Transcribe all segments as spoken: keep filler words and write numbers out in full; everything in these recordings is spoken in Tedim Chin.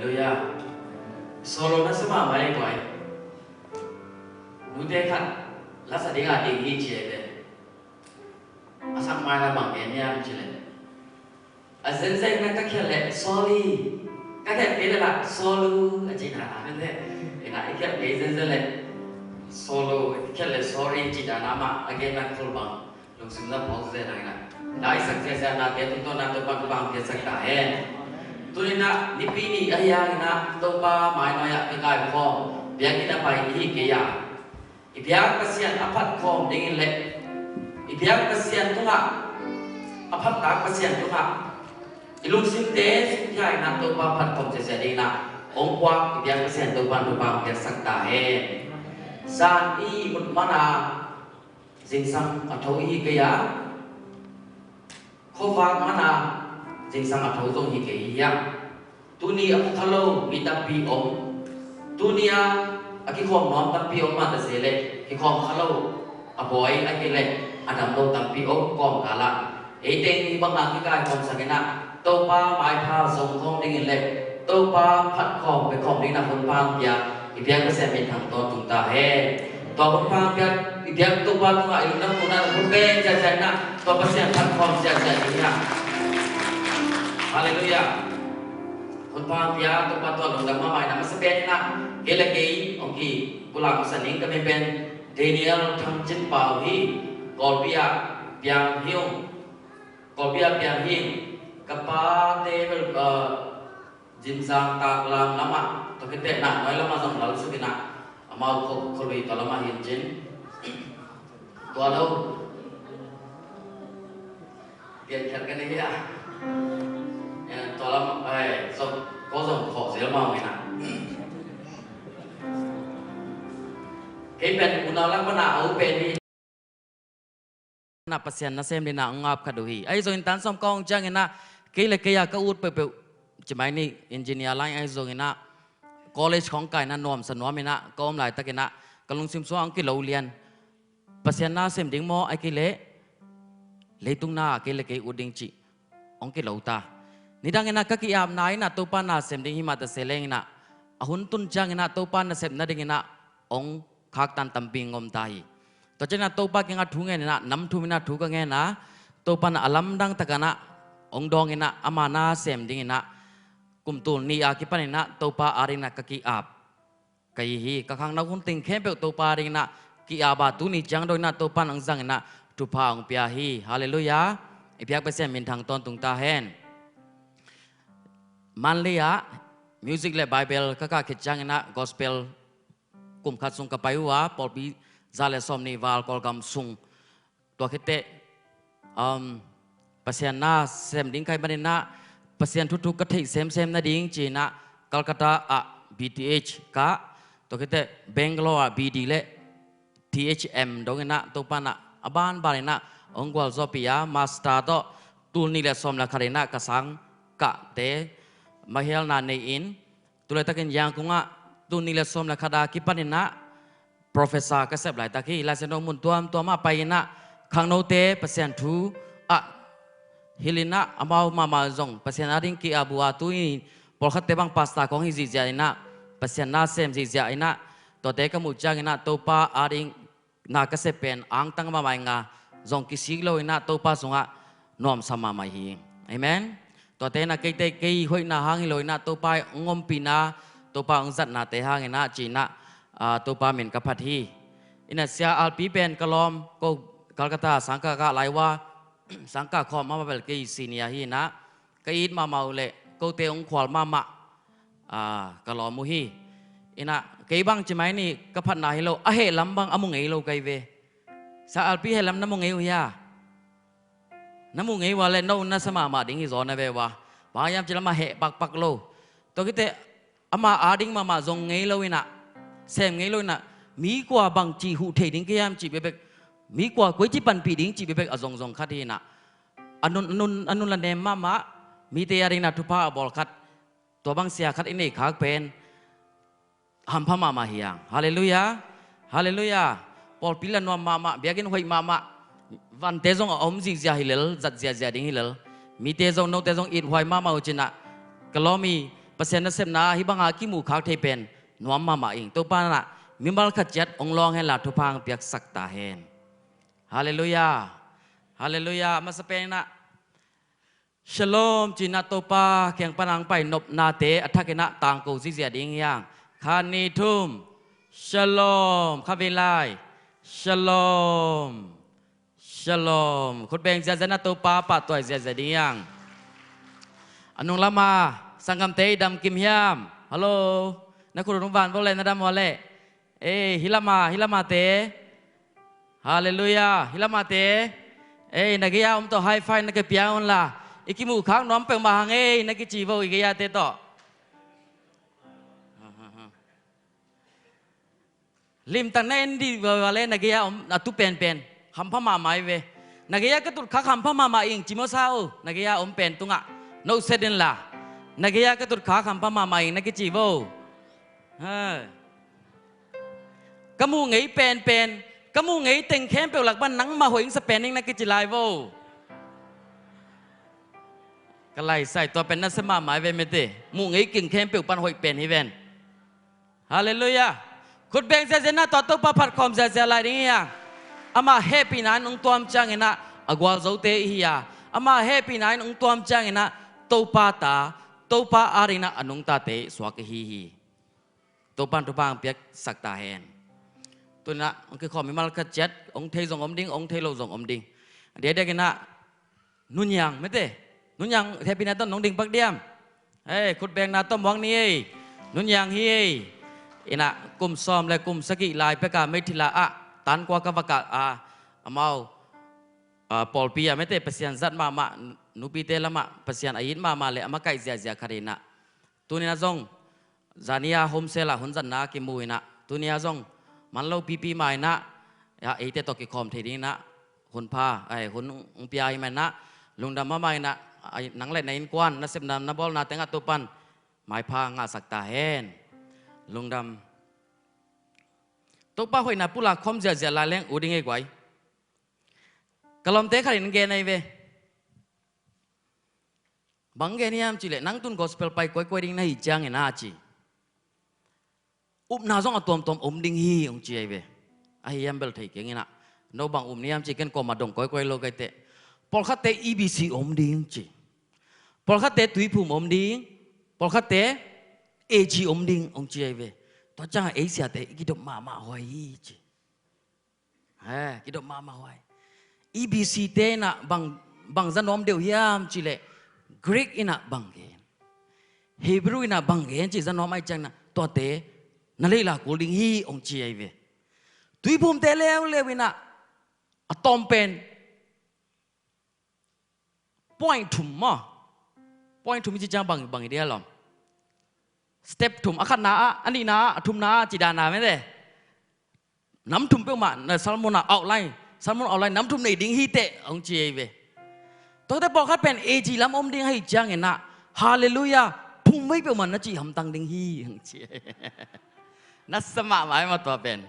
Halleluiah. Solo na sa mahmah ei guai. Nute khat la sa ding a ding hi ci ei ve. A sak mai la bang gen hiam ci le, a zenzen na ka khial le sorry, ka khial kei le la solo a ci na a mente. Ina i khial kei zenzen le solo, i khial le sorry ci na na ma a gen na khol bang. Lungsim na phawk zia na ina. Dai sak zia zia na te tungtawn na Topa Topa hong piaksak ta hen. Tuni na nipi ni a hiang ina Topa mai noi ah ka kai khawm biakinn a pai i hi kei a. I biak Pasian a phat khawm dingin le i biak Pasian tungah a phat tak Pasian tungah i lungsimte sungkhia ina Topa phat khawm zia zia dingin a hong puak i biak Pasian Topa Topa hong piaksak ta hen. Zan i mut mana zingsang a tho i hi kei a, khuavak mana zingsang a tho zong hi kei hi hiam? Tuni a phu kha lo mi tampi om. Tuni a a kikhawm nuam tampi om mah ta se le kikhawm kha lo a bawi a kei le a dam lo tampi om kawm kala. Ei teng hi bang a kikai khawm sang ina Topa maipha zong khawm dingin le Topa phat khawm pe khawm dingin a hun pang pia i biak Pasian min thang tawn tung ta hen. Tua hun pang pia i biak Topa tungah i lungdam tungna hun pen ziazia ina tua Pasian phat khawm ziazia ding hi a. Halleluiah. Hun pang pia Topa tua lungdam mahmah ina masa pen ina kei le kei hong ki pulak masa ning ka min pen Daniel Thang Cin Pau hi. Kawlpi ah piang hi ung. Kawlpi ah piang hi. Ka pate bel, uh, Zimzang Taklam lamah tua khit teh Nangnuai lamah zong lal suk ina amau kho, khualui tua lamah hi in cin. Tua lo. Pian khat ka nei hi a. Eh, tua lam, eh, zong, ko zong khawh zel mau ina. Kei pen unau lak pana a u pen hi. Na Pasian nasem dingin a hong ap khat uh hi. Ahi zongin tan sawm ka hong ciangin a kei le kei a ka ut peuhpeuh ci mai ni engineer line ahi zongin a college khawng kaina nuamsa nuamin a ka om laitakin a ka lungsim sungah hong kilo lian. Pasian nasem ding maw a kei le leitung na a kei le kei ut ding cih hong kilo ta. Nidangin a ka ki-apna in a Topa nasem ding hi mah ta se lengin a a hun tun ciangin a Topa nasep nadingin a hong khaktan tampi ngom ta hi. Tua ciangin a Topa kiangah thu ngenin a nam thumin a thu ka ngen a Topa in a lamdang takin a hong dawngin a ama nasem dingin a kum tul nih a kipanin a Topa adingin a ka ki-ap ka hi hi. Ka khangno hun teng khempeuh Topa adingin a ki-ap a tuni ciang dongin a Topa in hong zangin a thupha hong pia hi. Halleluiah. I biak Pasian min thang tawntung ta hen. Manlei ah music le Bible ka kah khit ciangin a gospel kum khat sung ka pai uh a, pawlpi za le sawm nih val Kawlgam sung. Tua khit teh, um, Pasian nasem ding ka hih manin a Pasian thu thu ka theih semsem nading ci-in a Calcutta ah B Th kah, tua khit teh Bangalore ah B D le T H M dongin a Topa in a a banbanin a hong gualzawhpih a, master tawh tul nih le sawm le khatin a ka sang kahte mahialna nei-in, tu laitakin Yangon ah tul nih le sawm le khat a kipanin a professor ka sep laitak hi. Laisiangtho mun tuamtuam ah pai-in a khangnote Pasian thu ah hilhin a amau mahmah zong Pasian ading ki-ap uh a, tu-in pawlkhatte bang pastor khawng hi zihziah in a Pasian nasem zihziah in a tuate ka muh ciangin a Topa ading na ka sep pen angtang mahmah ing a, zong kisik loin a Topa sungah nuamsa mahmah hi. Amen. Tuate in a keite kei hoihna hang hi loin a Topa hong ompihna, Topa hong zatnate hangin a ci-in a, ah, Topa min ka phat hi. In a Sia Alpi pen ka lawm, ko Calcutta sangkah kah lai uh a, sangkah khawm mahmah bel kei senior hi in a, ka it mahmah uh leh kote hong khual mahmah, ah, ka lawm uh hi. In a kei bang ci mai ni ka phatna hi lo, a heh lam bang a mu ngei lo ka hi ve. Sia Alpi heh lam na mu ngei uh hia? Na mu ngei uh a leh no na sa mahmah ding hi zaw na ve uh a. Bang hiam cih leh amah heh pakpak lo. Tua khit teh ama ading mahmah zong ngei lo in a, sem ngei lo in a, mi kua bangci huh thei ding ka hiam cih bekbek, mi kua koici panpih ding cih bekbek a zongzong khat hi in a, a nun, a nun, a nun la nem mahmah, mite adingin a thupha a bawl khat, tua bang sia khat i neih khak pen hampha mahmah hi hang. Halleluiah. Halleluiah. Pawlpi la nuam mahmah, biakinn hoih mahmah, vante zong a om zihziah hi lel, zat ziahziah ding hi lel, mite zong, note zong ithuai mahmah uh ci-in a ka lawm i Pasian nasepna hih banga kimuh khak thei pen nuam mahmah ing. Topa in ah mimal khat ciat hong lawng henla thupha hong piaksak ta hen. Halleluiah. Halleluiah. A masa pen in ah Shalom ci-in ah Topa kiang pan hong pai nopnate a thak in ah tangko zihziah ding hi hang. Khat, nih, thum. Shalom. Khat vei lai. Shalom. Shalom. Khut beng ziahziah in ah Topa pahtawi ziahziah ding hi hang. A nung lama sanggamte i dam kim hiam? Hallo. Na khut hong van vo leh, na dam vo leh. Ei, hih lama, hih lamate. Halleluiah. Hih lamate. Ei, na gei-a om tawh high five na kipia unla, i kimuh khak nuam peuhmah hang ei, na kici vo i gei-ate tawh. Limtak na en dih vo leh, na gei-a om a tu penpen hampha mahmah hi ve. Na gei-a ka tut khak hampha mahmah ing ci mawk sa uh. Na gei-a om pen tungah no set inla, na gei-a ka tut khak hampha mahmah ing na kici vo. Ha. Ka muh ngei penpen, ka muh ngei teng khempeuh lak pan nangmah hoih hong sa pen ing na kici lai vo. Ka laisai, tua pen na sa mahmah hi ve mete. Muh ngei teng khempeuh pan hoih pen hi ven. Halleluiah. Khut beng ziahziah in ah tua Topa phat khawm ziahziah lai ding hi hang. Amah hehpihna in hong tuam ciangin ah a gualzote i hi a, amah hehpihna in hong tuam ciangin ah Topa ta, Topa adingin ah a nungtate i suak i hi hi. Topa in thupha hong piaksak ta hen. Tu-in ah hong kikhawm mimal khat ciat, hong thei zong om ding, hong thei lo zong om ding. A diakdiakin ah Nuniang mete. Nuniang hehpihna tawh nong ding pak diam? Hei, khut bengna tawh muak ni ei. Nuniang hi ei. In ah kum sawm le kum sagih lai pek a meithil ah, tankua ka va kah a, amau, ah, pawlpi ah mete, Pasian zat mahmah, nupite lamah Pasian a it mahmah le a makaih ziahziah khat in ah, tuni-in ah zong zani-a home cell ah hun zatna kimu in ah, tuni-a zong man lo pipi mah in ah, eite tawh kikhawm thei dingin ah hun pha, ai, hun hong pia hi man ah, lungdam mahmah in ah, ai, nang le na innkuan, nasepna na bawlna tengah Topa in maipha ngahsak ta hen. Lungdam. Topa hoihna pulak khawm ziahziah lai leng ut ding ei guai. Ka lawmte khat in gen ahi ve. Bang gen hiam cih leh, nang tun gospel pai kawikawi ding na hih ciangin a ci. Upna zong a tuamtuam om ding hi hong ci ahi ve. Ahi hiam bel thei keng in ah. No bang up ni hiam cih ken kuamah dong kawikawi lo ka hi teh. Pawlkhatte E B C om ding ci. Pawlkhatte Tuiphum om ding. Pawlkhatte A G om ding hong ci ahi ve. Tua ciangah ei siate i kidop mahmah huai hi ci. He, kidop mahmah huai. E B C te in ah bang, bang za nuam deuh hiam cih leh, Greek in ah bang gen, Hebrew in ah bang gen cih za nuam ahih ciangin ah, tuate na leila kul ding hi hong ci ahi ve. Tuiphumte leuleu in ah a tawm pen point thum maw? Point thum i cih ciang bang, bang hi dia lawm? Step thum, a khatna ah, a nihna ah, a thumna ah, ci dan a mete. Nam thum peuhmah, na sermon ah outline, sermon outline nam thum nei ding hi teh hong ci ahi ve. Tuate pawlkhat pen A G lam om ding ahih ciangin ah, halleluiah, phungvei peuhmah na cih hamtang ding hi hong ci ahi ve. Na sa mahmah hi maw tua pen.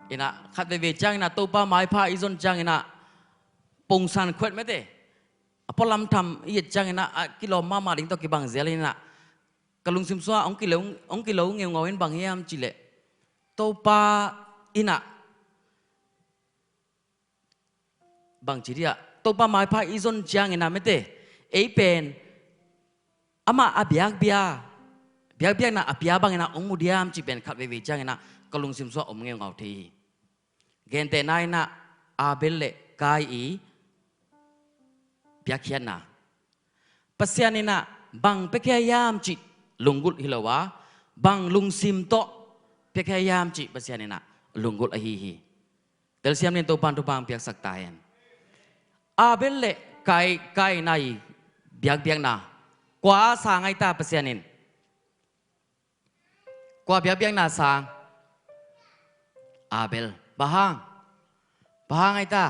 In ah khat veivei ciangin ah Topa maipha i zon ciangin ah, pongsan khuat mete, a pualam tham i et ciangin ah, a kilawm mahmah ding tawh kibang zel in ah, ka lungsim sungah hong kilo, hong kilo ngeungau in bang hiam cih leh, Topa in ah bang ci dia, Topa maipha i zon ciangin ah mete, ei pen amah a biakbia, biakbiakna a pia bangin ah hong mu diam cih pen khat veivei ciangin ah ka lungsim sungah om ngeungau thei hi. Gentehna in ah Abel le Kain i piakkhiatna. Pasian in ah bang piakhia hiam cih lunggulh hi lo a, bang lungsim tawh piakhia hiam cih Pasian in ah lunggulh ahi hi. Telsiam ni, Topa in thupha hong piaksak ta hen. Abel le Kain, Kain i biakbiakna, kua sang ahi ta Pasian in? Kua biakbiakna sang? Abel. Bang hang? Bang hang ahi ta?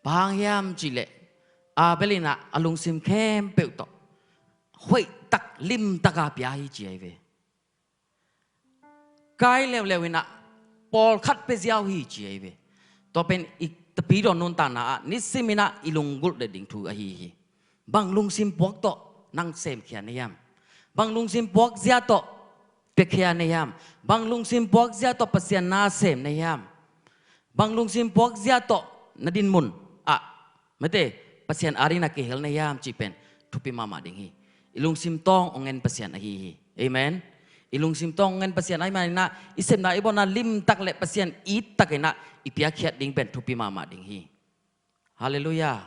Bang hang hiam cih leh, Abel in ah a lungsim khempeuh tawh hoihtak, limtak a pia hi ci ahi ve. Kain leuleu in ah pawlkhat pia ziau hi ci ahi ve. Tua pen i Tapidaw nuntakna ah nisim in ah i lunggulh ding thu ahi hi. Bang lungsim puak tawh nang semkhia na hiam? Bang lungsim puakzia tawh piakhia na hiam? Bang lungsim puakzia tawh Pasian na sem na hiam? Bang lungsim puakzia tawh na dinmun ah, mate, Pasian ading na kihel na hiam cih pen thupi mahmah ding hi. I lungsim tawng hong en Pasian ahi hi. Amen. I lungsim tawng hong en Pasian ahih manin ah, i sepna i bawl na limtak le Pasian ittak in ah i piakkhiat ding pen thupi mahmah ding hi. Halleluiah.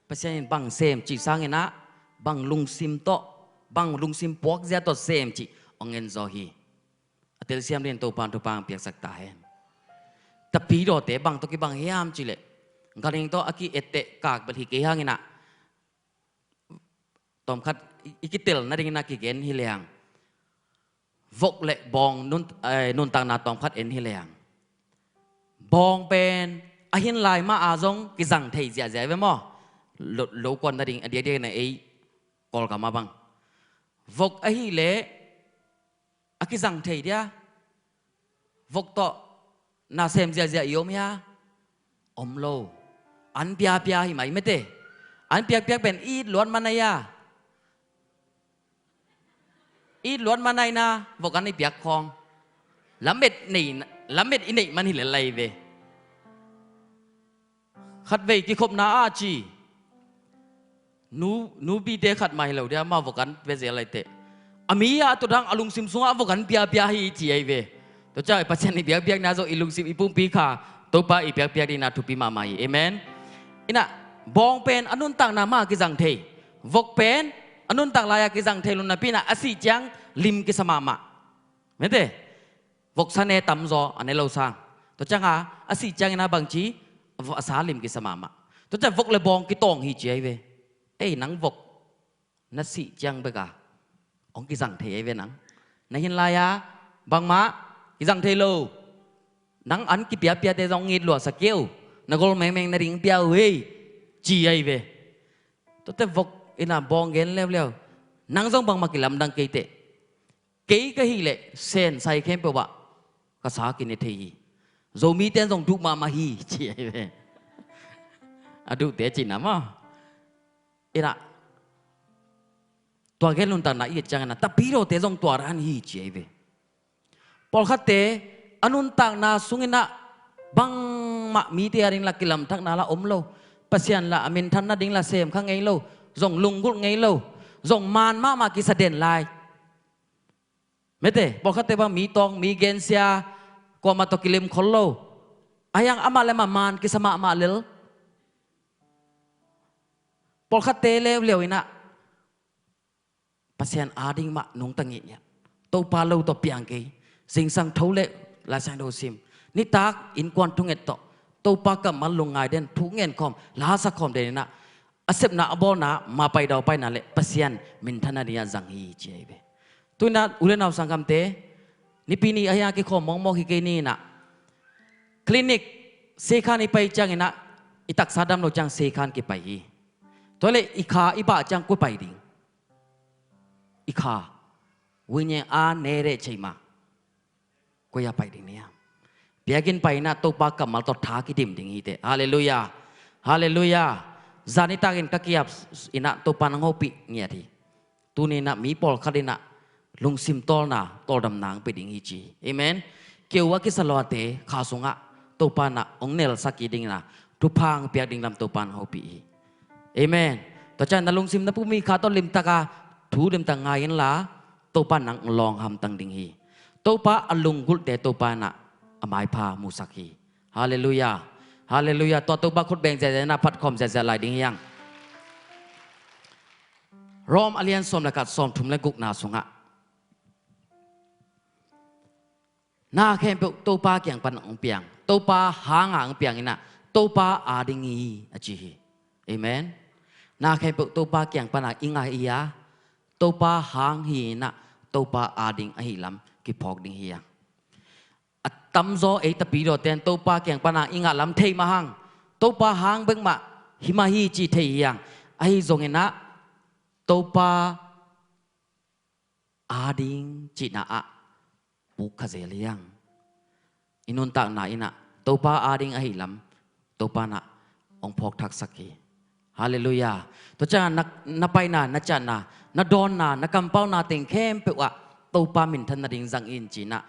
Pasian in bang sem cih sangin ah, bang lungsim tawh, bang lungsim puakzia tawh sem cih hong en zaw hi. A telsiam dingin Topa'n thupha hong piaksak ta hen. Tapidawte bang tawh kibang hiam cih leh, ganhing tawh a ki-etteh kak bel hi kei hangin ah, tawmkhat i, i kitel nadingin ah kigen hi leng, vok le bawng nun, eh, nuntakna tawmkhat en hi leng, bawng pen a hin lai mah a zong kizang thei ziahziah ve maw? Lo, lo kuan nading a diakdiak in ah ei Kawlgam ah bang, vok ahih leh a kizang thei dia? Vok tawh na sem ziahziah i om hia? Om lo. An piapia hi mai mate. An piakpiak pen i it luat man ahi a, i it luat man ahi na, vok an i piak khawng. Lamet nei, lamet i neih man hi lel lai ve. Khatvei kikhopna ah ci, nu, nupite khat mah hi lo dia, amah vok an pia zel lai teh, a mi ah a tua dang a lungsim sungah vok an piapia hi ci ahi ve. Tua ciang Pasian i biakpiakna zong i lungsim, i pumpi kha Topa i biakpiak dingin ah thupi mahmah hi. Amen. In ah, bawng pen a nuntakna mah a kizang thei, vok pen a nuntak lai-a kizang thei lo napi in ah, a sih ciang lim kisa mahmah. Mate, vok sa ne tamzaw a ne lo sang. Tua ciangin a sih ciangin ah bangci, a sa lim kisa mahmah. Tua ciang vok le bawng kitawng hi ci ahi ve. Ei, nang vok na sih ciang bek a hong kizang thei ahi ve nang. Na hin lai-a bangmah kizang thei lo. Nang an kipiapiate zong hong it luahsak kei uh. Na gol mengmeng nading pia uh hei, ci ahi ve. Tuate vok in ah bawng gen leuleu, nang zong bangmah kilamdang kei teh. Kei ka hih leh sensai khempeuh ah ka sa kine thei hi. Zomite in zong duh mahmah hi, ci ahi ve. A duhte cihna maw. In ah, tua gen nuntakna i et ciangin ah, tapidawte zong tua dan hi, ci ahi ve. Pawlkhatte a nuntakna sungin ah bangmah mite ading la kilamthakna la om lo. Pasian la a minthan nading la semkha ngei lo. Zong lunggulh ngei lo. Zong maan mahmah kisa den lai. Mate, pawlkhatte bang mi tawng, mi gensia, kuamah tawh kilemkhol lo. Ahi hang amah le amah maan kisa mahmah lel. Pawlkhatte leuleu in ah Pasian ading mah nungta ngitngiat. Topa lo tawh piang kei. Zingsang tho le Laisiangtho sim. Nitak innkuan thunget tawh Topa kammal lungngai den, thu ngen khawm, la sa khawm den in ah, a sepna a bawlna, ma pai dau paina le Pasian minthan nading ah zang hi, ci ahi ve. Tu-in ah u le nau sanggamte, Nipi ni ahi a kikhawm mawkmawk hi kei ni in ah, clinic seikhan i pai ciangin ah, i taksa dam lo ciang seikhan kipai hi. Tua leh i kha i bah ciang kua pai ding? I kha, winye a nere cheima, kua a pai ding ni a? Biakinn pai in ah Topa kammal tawh tha kidim ding hi teh. Halleluiah. Halleluiah. Zan nitakin ka ki-ap in ah Topa nang hopih ngiat hi. Tuni in ah mi pawlkhat in ah lungsim tawlna, tawldamna hong pia ding hi ci. Amen. Keu a kisa luate kha sungah Topa in ah hong nelsak kik ding in ah thupha hong piak ding lam Topa in hong hopih hi. Amen. Tua ciang na lungsim na pumpi kha tawh limtak a thu limtak ngai inla, Topa in nang hong lawng hamtang ding hi. Topa a lunggulhte Topa in ah a maipha musak hi. Halleluiah. Halleluiah. Tua Topa khut beng ziahziah in ah phatkhawm ziahziah lai ding hi hang. Rom a lian sawm le khat, sawmthum le gukna sungah, na khempeuh Topa kiang pan hong piang, Topa hanga hong piang in ah, Topa ading hi a ci hi. Amen. Na khempeuh Topa kiang pan a i ngah hi a, Topa hang hi in ah, Topa ading ahih lam kiphawk ding hi a. A tamzaw ei tapidawte in Topa kiang pan a i ngah lam thei mah hang, Topa hang bek mah hi mah hi ci thei hi hang. Ahi zongin ah Topa ading cihna ah puk kha zel hi hang. I nuntakna in ah Topa ading ahih lam Topa in ah hong phawk thaksak hi. Halleluiah. Tua ciangah na, na paina, na ciahna, na dawnna, na kampauna teng khempeuh ah Topa minthan nading zang in ci-in ah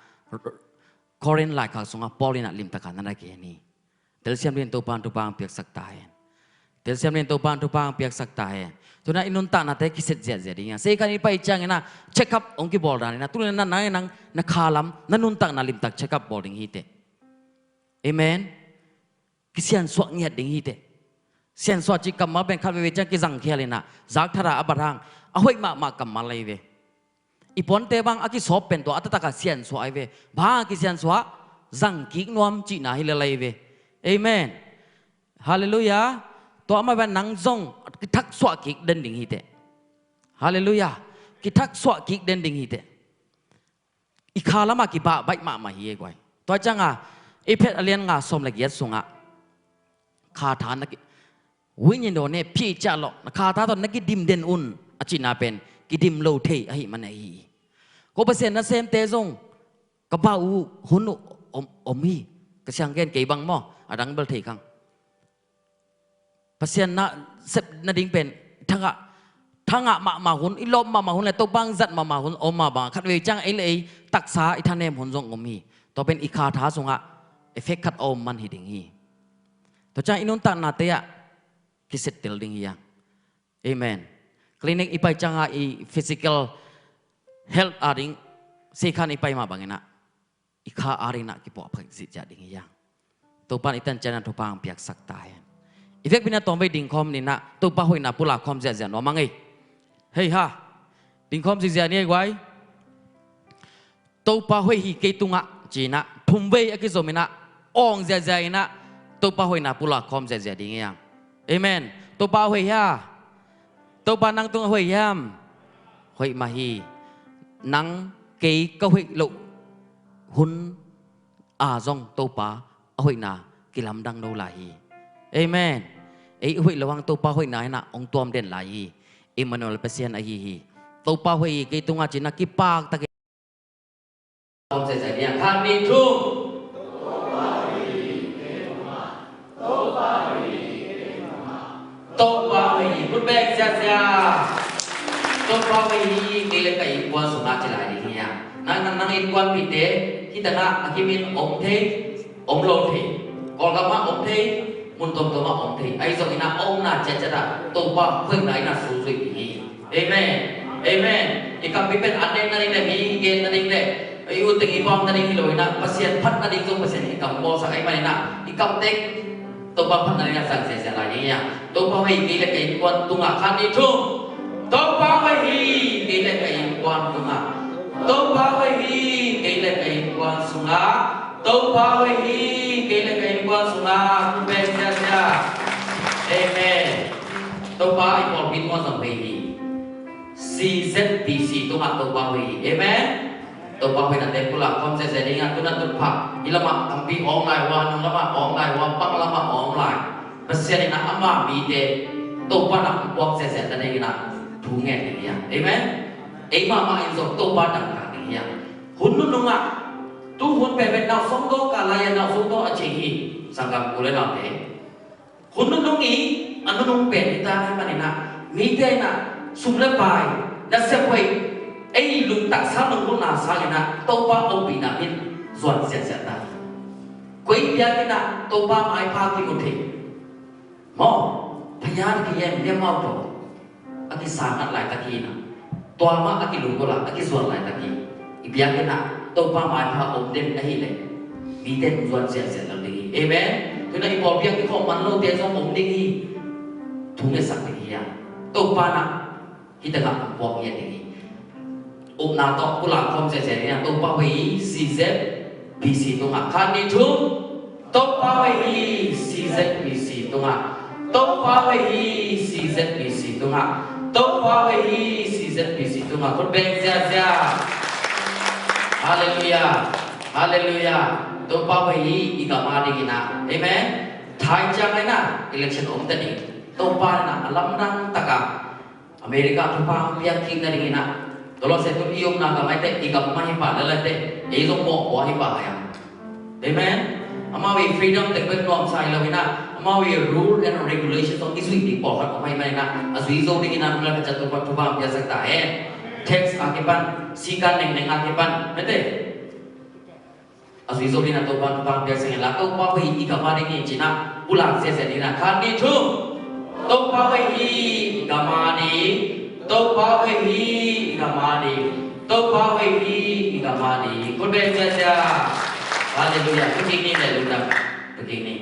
Korin laikhak sungah Paul in ah limtakin na na gen hi. Telsiam dingin Topa in thupha piaksak ta hen. Telsiam dingin Topa in thupha piaksak ta hen. Tu-in ah i nuntaknate kiset ziahziah ding hi hang. Sei khat i pai ciangin ah check up hong kibawl dan in ah, tu-in ah nang, nang na khalam, na nuntakna limtak check up bawl ding hi teh. Amen. Kisiansuah ngiat ding hi teh. Siansuah cih kammal pen khat veivei ciang kizangkhial in ah, zak thara a bat hang, a hoih mahmah kammal ahi ve. I puante bang a kisawp pen tua a taktak a siansuah ahi ve. Bang a kisiansuah? Zang kik nuam cihna hi lel ahi ve. Amen. Halleluiah. Tua mah bang nang zong kithaksuah kik den ding hi teh. Halleluiah. Kithaksuah kik den ding hi teh. I kha lamah kibah baih mahmah hi ei guai. Tua ciangah Efesa a lian nga sawm le giat sungah kha tha na ki, วิญญาณတော်နှင့်ဖြည့်ကြလော့, ခါးတတ်သော နကဒိးဒိးအုံး အကျဉ်းနာပင် ကဒိးဒိးထီ အဟိမနဟိ. Ko Pasian nasemte zong ka bau hun uh om, om hi. Ka siang gen kei bang maw, a dang bel thei khang. Pasian na sep nading pen thangah, thangah mahmah hun, i lawp mahmah hun le Topa hong zat mahmah hun om mah bang, khat vei ciang ei le ei taksa i thanem hun zong om hi. Tua pen i kha tha sungah effect khat a om man hi ding hi. Tua ciang i nuntaknate ah kisettel ding hi hang. Amen. Clinic i pai ciangah i physical health a ding, sei khat i pai mah bangin ah i kha a ding in ah kipuahphat ziahziah ding hi hang. Topa in i tan ciangin ah thupha hong piaksak ta hen. I vekpi-in ah tawmvei dingkhawm ni in ah Topa hoihna pulak khawm ziahziah nuam hang ei. Hei ha. Dingkhawm ziahziah ni ei guai. Topa hoih hi kei tungah ci-in ah thumvei a kizom in ah awng ziahziah in ah Topa hoihna pulak khawm ziahziah ding hi hang. Amen. Topa hoih hia? Topa nang tungah hoih hiam? Hoih mah hi. Nang kei ka hoih loh hun a zong Topa a hoihna kilamdang lo lai hi. Amen. Ei hoih loh hang Topa hoihna in ah hong tuam den lai hi. Emmanuel Pasian ahi hi. Topa hoih hi kei tungah ci-in ah kipaktak in, khat, nih, thum. Topa hoih hi. Khut beng ziahziah. Topa hoih hi kei le ka innkuan sungah ci lai ding hi hang. Nang, nang, nang innkuanpihte hih tengah a kimin om thei, om lo thei. Kawlgam ah om thei, mun tuamtuam ah om thei. Ahi zongin ah a omna ciatciat ah Topa hoihna in ah suzui ding hi. Amen. Amen. I kampi pen an nek nading le mi gen nading le i ut teng i bawm nading hi lo in ah, Pasian phat nading zong Pasian in i kam bawlsak ahih manin ah i kam teng Topa phat nading ah zang ziahziah lai ding hi hang. Topa hoih hi kei le ka innkuan tungah, khat, nih, thum. Topa hoih hi kei le ka innkuan tungah. Topa hoih hi kei le ka innkuan sungah. Topa hoih hi kei le ka innkuan sungah. Khut beng ziahziah. Amen. Topa i pawlpi tungah zong hoih hi. C Z B C tungah Topa hoih hi. Amen. Topa hoihnate pulak khawm ziahziah ding a, tu-in ah tutphah hih lamah tampi om lai ua, nung lamah om lai ua, bang lamah om lai. Pasian in ah ama mite Topa in ah hong puak ziahziah nading in ah thu ngen ding hi hang. Amen. Ei mahmah in zong Topa dangtak ding hi hang. Hun nunung ah, tu hun pen pen nau sawm dawng kal lai a, nau sawm dawng a cing hi, sanggam u le naute. Hun nunung i a nunung pen i ta ahih manin ah, mite in ah sum le pai, nasep hoih, ei lungtak sang, lunggulhna sangin ah Topa ompihna in zuan ziahziah ta hi. Koi biakinn ah Topa maipha kimu thei maw, phayan kiyem, miamau tawh a kisangat laitak hi in ah, tua mah a kilunggulh a, a kizuan laitak hi. I biakinn ah Topa maipha om den ahih leh mite in zuan ziahziah lo ding hi. Amen. Tu-in ah i pawlpi ah kikhawm man lote zong om ding hi. Thu ngetsak ding hi a, Topa in ah hih tengah hong puak ngiat ding hi. Upna tawh pulak khawm ziahziah ding a, Topa hoih hi C Z B C tungah, khat, nih, thum. Topa hoih hi C Z B C tungah. Topa hoih hi C Z B C tungah. Topa hoih hi C Z B C tungah. Khut beng ziahziah. Halleluiah. Halleluiah. Topa hoih hi i gam a dingin ah. Amen. Thai ciang in ah election om ta ding. Topa in ah a lamdang takin America thupha hong piak kik nadingin ah, tua lo se tu i omna gam ahih teh, i gam mah hi pah lel ahih teh, ei zong mawhpuak hi pah hi hang. Amen. Amau i freedom teng pen nuamsa hi lo in ah, Amau i rule and regulation zong i zuih ding pawlkhat om ahih manin ah, a zui zo dingin ah mimal khat ciat Topa thupha piaksak ta hen. Tax a kipan, sikan nengneng a kipan, mete, a zui zo dingin ah Topa thupha piaksak hen la, Topa hoih hi i gam a ding hi ci-in ah pulak ziahziah dingin ah, khat, nih, thum. Topa hoih hi i gam a ding. Topa hoih hi i gam a ding. Topa hoih hi i gam a ding. Khut beng ziahziah. Halleluiah. Tua ciang ni le lungdam. Tua ciang ni.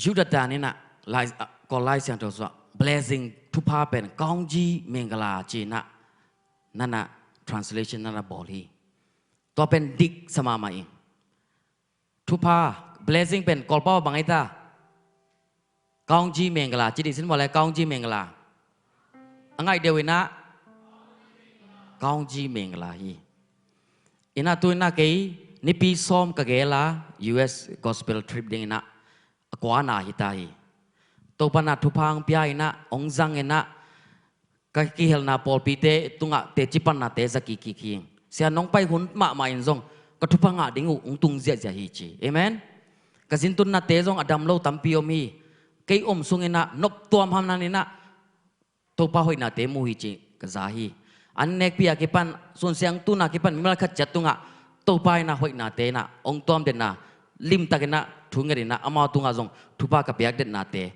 Judah dan in ah, lai, ah, Kawl Lai Siangtho sung ah, blessing, thupha pen kaungji mengala ci-in ah, na na translation na na bawl hi. Tua pen dik sa mahmah ing. Thupha, blessing pen Kawlpau bang hi ta? Kaungji mengala, ci dih sin maw le, kaungji mengala. A ngaih deuh in ah, kaungji mengala hi. In ah tu in ah kei nipi sawm ka gel a, U S gospel trip dingin ah, a kuana hi ta hi. Topa in ah thupha hong pia in ah, hong zang in ah, ka kihelna pawlpite tungah teci pannate za kik kik hi. Sia, nong pai hun mahmah in zong ka thupha ngah ding uh hong tung ziahziah hi ci. Amen. Ka zintunnate zong a dam lo tampi om hi. Kei om sungin ah nop tuam hamham in ah Topa hoihnate mu hi ci ka za hi. An nekpi a kipan, Sun Siang Tun a kipan mimal khat ciat tungah Topa in ah hoihnate in ah hong tuam den a, limtak in ah thu nget in ah, amau tungah zong thupha ka piak den nate,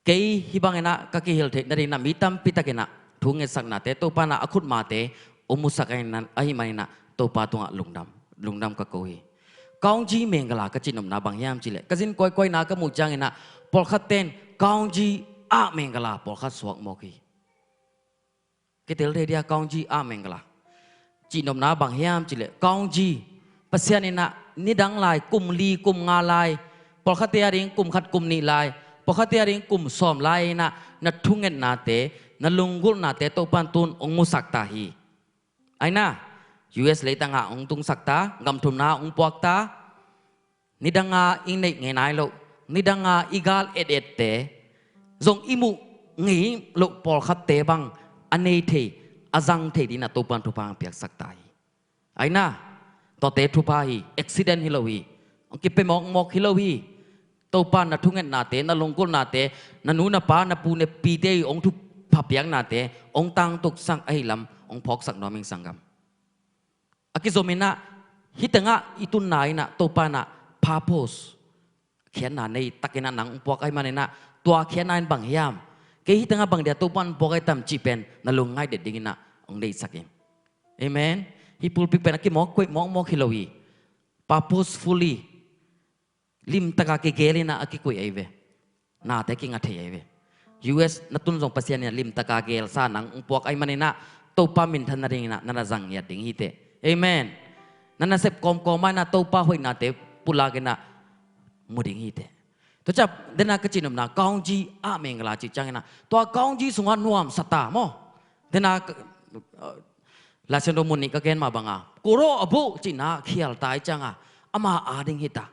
kei hih bangin ah ka kihel theih nadingin ah mi tampi takin ah thu ngetsaknate, Topa in ah a khutmate hong musak ahih manin ah Topa tungah lungdam, lungdam ka ko hi. Kaungji mengala ka cihnopna bang hiam cih leh, ka zin kawikawi na ka muh ciangin ah pawlkhatte in kaungji ah mengala pawlkhat suak mawk hi. Kitel thei dia kaungji ah mengala. Cihnopna bang hiam cih leh, kaungji, Pasian in ah nidang lai, kum li, kum nga lai, pawlkhatte a ding kum khat kum nih lai, pawlkhatte a ding kum sawm lai in ah na thungetnate, na lunggulhnate Topa in tu-in hong musak ta hi. Aina, U S leitang ah hong tungsak ta, gam thumna hong puak ta. Nidang a i neih ngei nai loh, nidang a i gal etette zong i muh ngei loh pawlkhatte bang a nei thei, a zang thei dingin ah Topa in thupha hong piaksak ta hi. Aina, tuate thupha hi, accident hi lo hi. Hong kipia mawkmawk hi lo hi. Topa in na thungetnate, na lunggulhnate, na nu na pa, na pu na pite i hong thupha piaknate hong tangtungsak ahih lam hong phawksak nuam ing sanggam. A kizom in ah, hih tengah i tunna in ah Topa in ah purpose, khiatna nei takin ah nang hong puak ahih manin ah, tua khiatna in bang hiam, kei hih tengah bang dia Topa in hong puak ahi tam cih pen na lungngaih det dingin ah hong deihsak in. Amen. Hih pulpit pen a kimawk koih mawkmawk hi lo hi. Purposefully, limtak a kigel in ah a kikoih ahi ve. Nate kinga thei ahi ve. U S na tun zong Pasian in ah limtak a gelsa nang hong puak ahih manin ah Topa minthan nadingin ah na na zang ngiat ding hi teh. Amen. Na nasep kawmkawm ah in ah Topa hoihnate pulak in ah mu ding hi teh. Tua ciang, den a ka cihnopna, kaungji ah mengala cih ciangin ah, tua kaungji sungah nuamsa ta maw. Den a ka, uh, Lai Siangtho mun nih ka gen mah bang a, kuro a buh cihna khial ta ahih ciang a, ama a ding hi ta.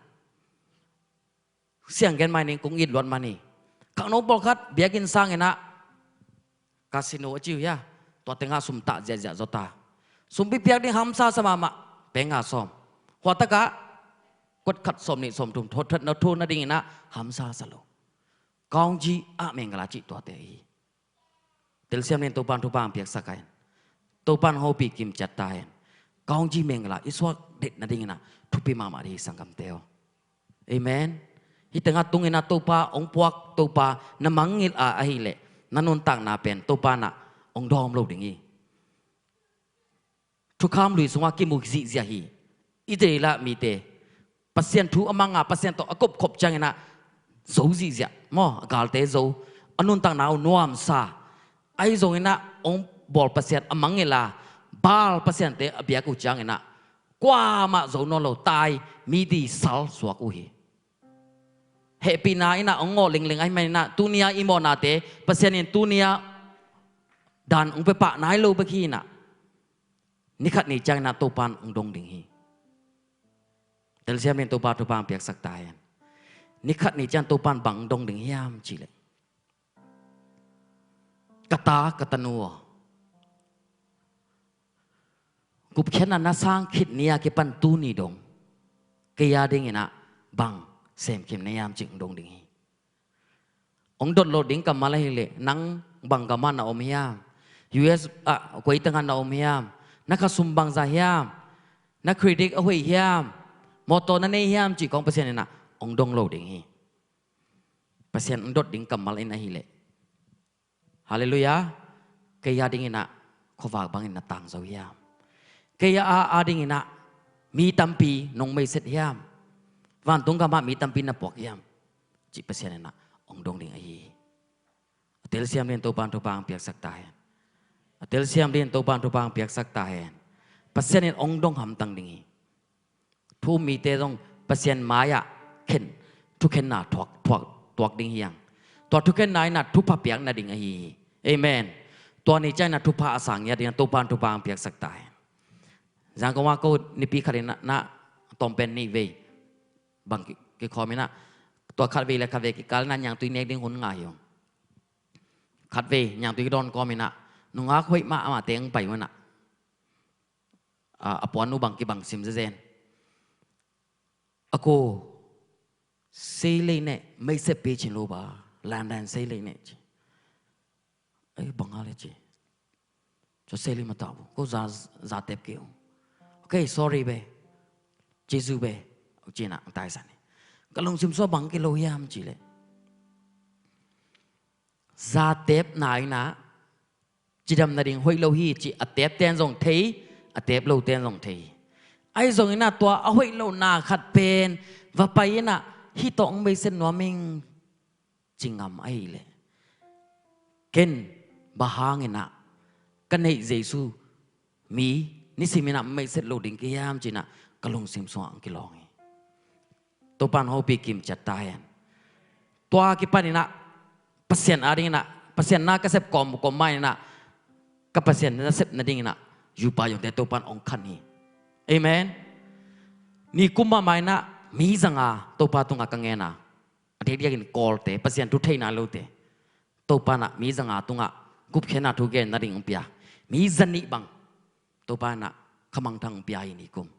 Siang gen mai ning, kong it luat man hi. Khangno pawlkhat biakinn sangin ah, casino a ci uh hia, tua tengah sum tah ziahziah zaw ta. Sumpi piak ding hamsa sa mahmah, peng nga sawm. Hua takah kot khat sawm nih sawm thum thot that na thu nadingin ah hamsa sa lo. Kaungji ah mengala cih tuate hi. Telsiam ni in, Topa in thupha hong piaksak hen. Topa in hong hopih kim ciat ta hen. Kaungji mengala i suak det nadingin ah thupi mahmah ding hi sanggamte aw. Amen. Hih tengah tungin ah Topa hong puak, Topa na mangngilh a ahih leh, na nuntakna pen Topa in ah hong dawm lo ding hi. Thukham lui sungah kimu zihziah hi. Israel mite Pasian thu a mang a, Pasian tawh a kopkhop ciangin ah zo zihziah maw, a galte zo, a nuntakna uh nuamsa. Ahi zongin ah hong bawl pasian a mangngilh a, Baal pasiante a biak uh ciangin ah kuamah zo nawn lo, tai, midi, sal suak uh hi. Hehpihna in ah hong ngawh lingling ahih manin ah tuni-a i mawhnate Pasian in tuni-a dan hong pia pah nai lo bek hi in ah, ni khat ni ciangin ah Topa in hong dong ding hi. Telsiam ni in, Topa thupha hong piaksak ta hen. Ni khat ni ciang Topa in bang hong dong ding hiam cih leh, ka ta, ka tanu aw, Gupkhiatna na sang khit ni a kipan tuni dong kei a dinginah bang semkhim na hiam cih hong dong ding hi. Hong dot loh ding kammal ahileh nang bang gam ah na om hiam? U S ah koi teng ah na om hiam? Na khasum bangzah hiam? Na credit a hoih hiam? Mawtaw na nei hiam cih kong Pasian inah hong dong lo ding hi. Pasian hong dot ding kammal in ahileh, Halleluiah. Kei a dinginah khuavak bangin na tangzo hiam? Kei a a dinginah mi tampi nong meiset hiam? Vantung gamah mi tampi na puak hiam? Cih Pasian inah hong dong ding ahi hi. A telsiam dingin Topan thupha hong piaksak ta hen. A telsiam dingin Topan thupha hong piaksak ta hen. Pasian in hong dong hamtang ding hi. Thu um mite zong Pasian mai-ah khen, thukhenna thuak, thuak, tuak ding hi hang. Tua thukhenna inah thupha piak nading ahi hi. Amen. Tua ni ciang inah thupha a sang ngiat dingin Topan thupha hong piaksak ta hen. Zangkong ah ko nipi khat inah na tawmpen nih vei bang ki, kikhawm inah, tua khat vei le khat vei kikal inah niangtui nek ding hun ngah hi ung. Khat vei niangtui kidawn kawm inah nungak hoih mah amah teng pai un ah, a, a puan uh bang kibang sim zezen. A ko, sei lei neh, mei sep pi chin lo ba, landan sei lei neh ci. Ei, bang a le ci. Cho sei lei ma ta bu, ko za, za tep ke u. Okay, sorry be. Jesu be. Cina, tai sani. Ka lungsim sua bang ki lo hiam ci le. Za tep na inah cidam nading hoih lo hi ci a tep ten zong thei, a tep lo ten zong thei. Ahi zong inah tua a hoih lo na khat pen va pai inah hih tawh hong meiset nuam ing ci ngam ahileh, ken bang hang inah ka neih Jesu mi nisim inah meiset lo ding ki hiam ci inah ka lungsim sungah hong kilawng hi. Topan hopih kim ciat ta hen. Tua kipan inah Pasian a ding inah, Pasian na ka sep kawm kawm ma inah, ka Pasian na sep nading inah yupa yongte Topan hong khan hi. Amen. Ni kum mahmah inah mi zanga Topa tungah ka ngen a, a diakdiakin kawlte, Pasian thu theihna lote, Topa inah mi zanga tungah gupkhiatna thu gen nading hong pia. Mi zanih bang Topa inah khamangthang hong pia hi ni kum.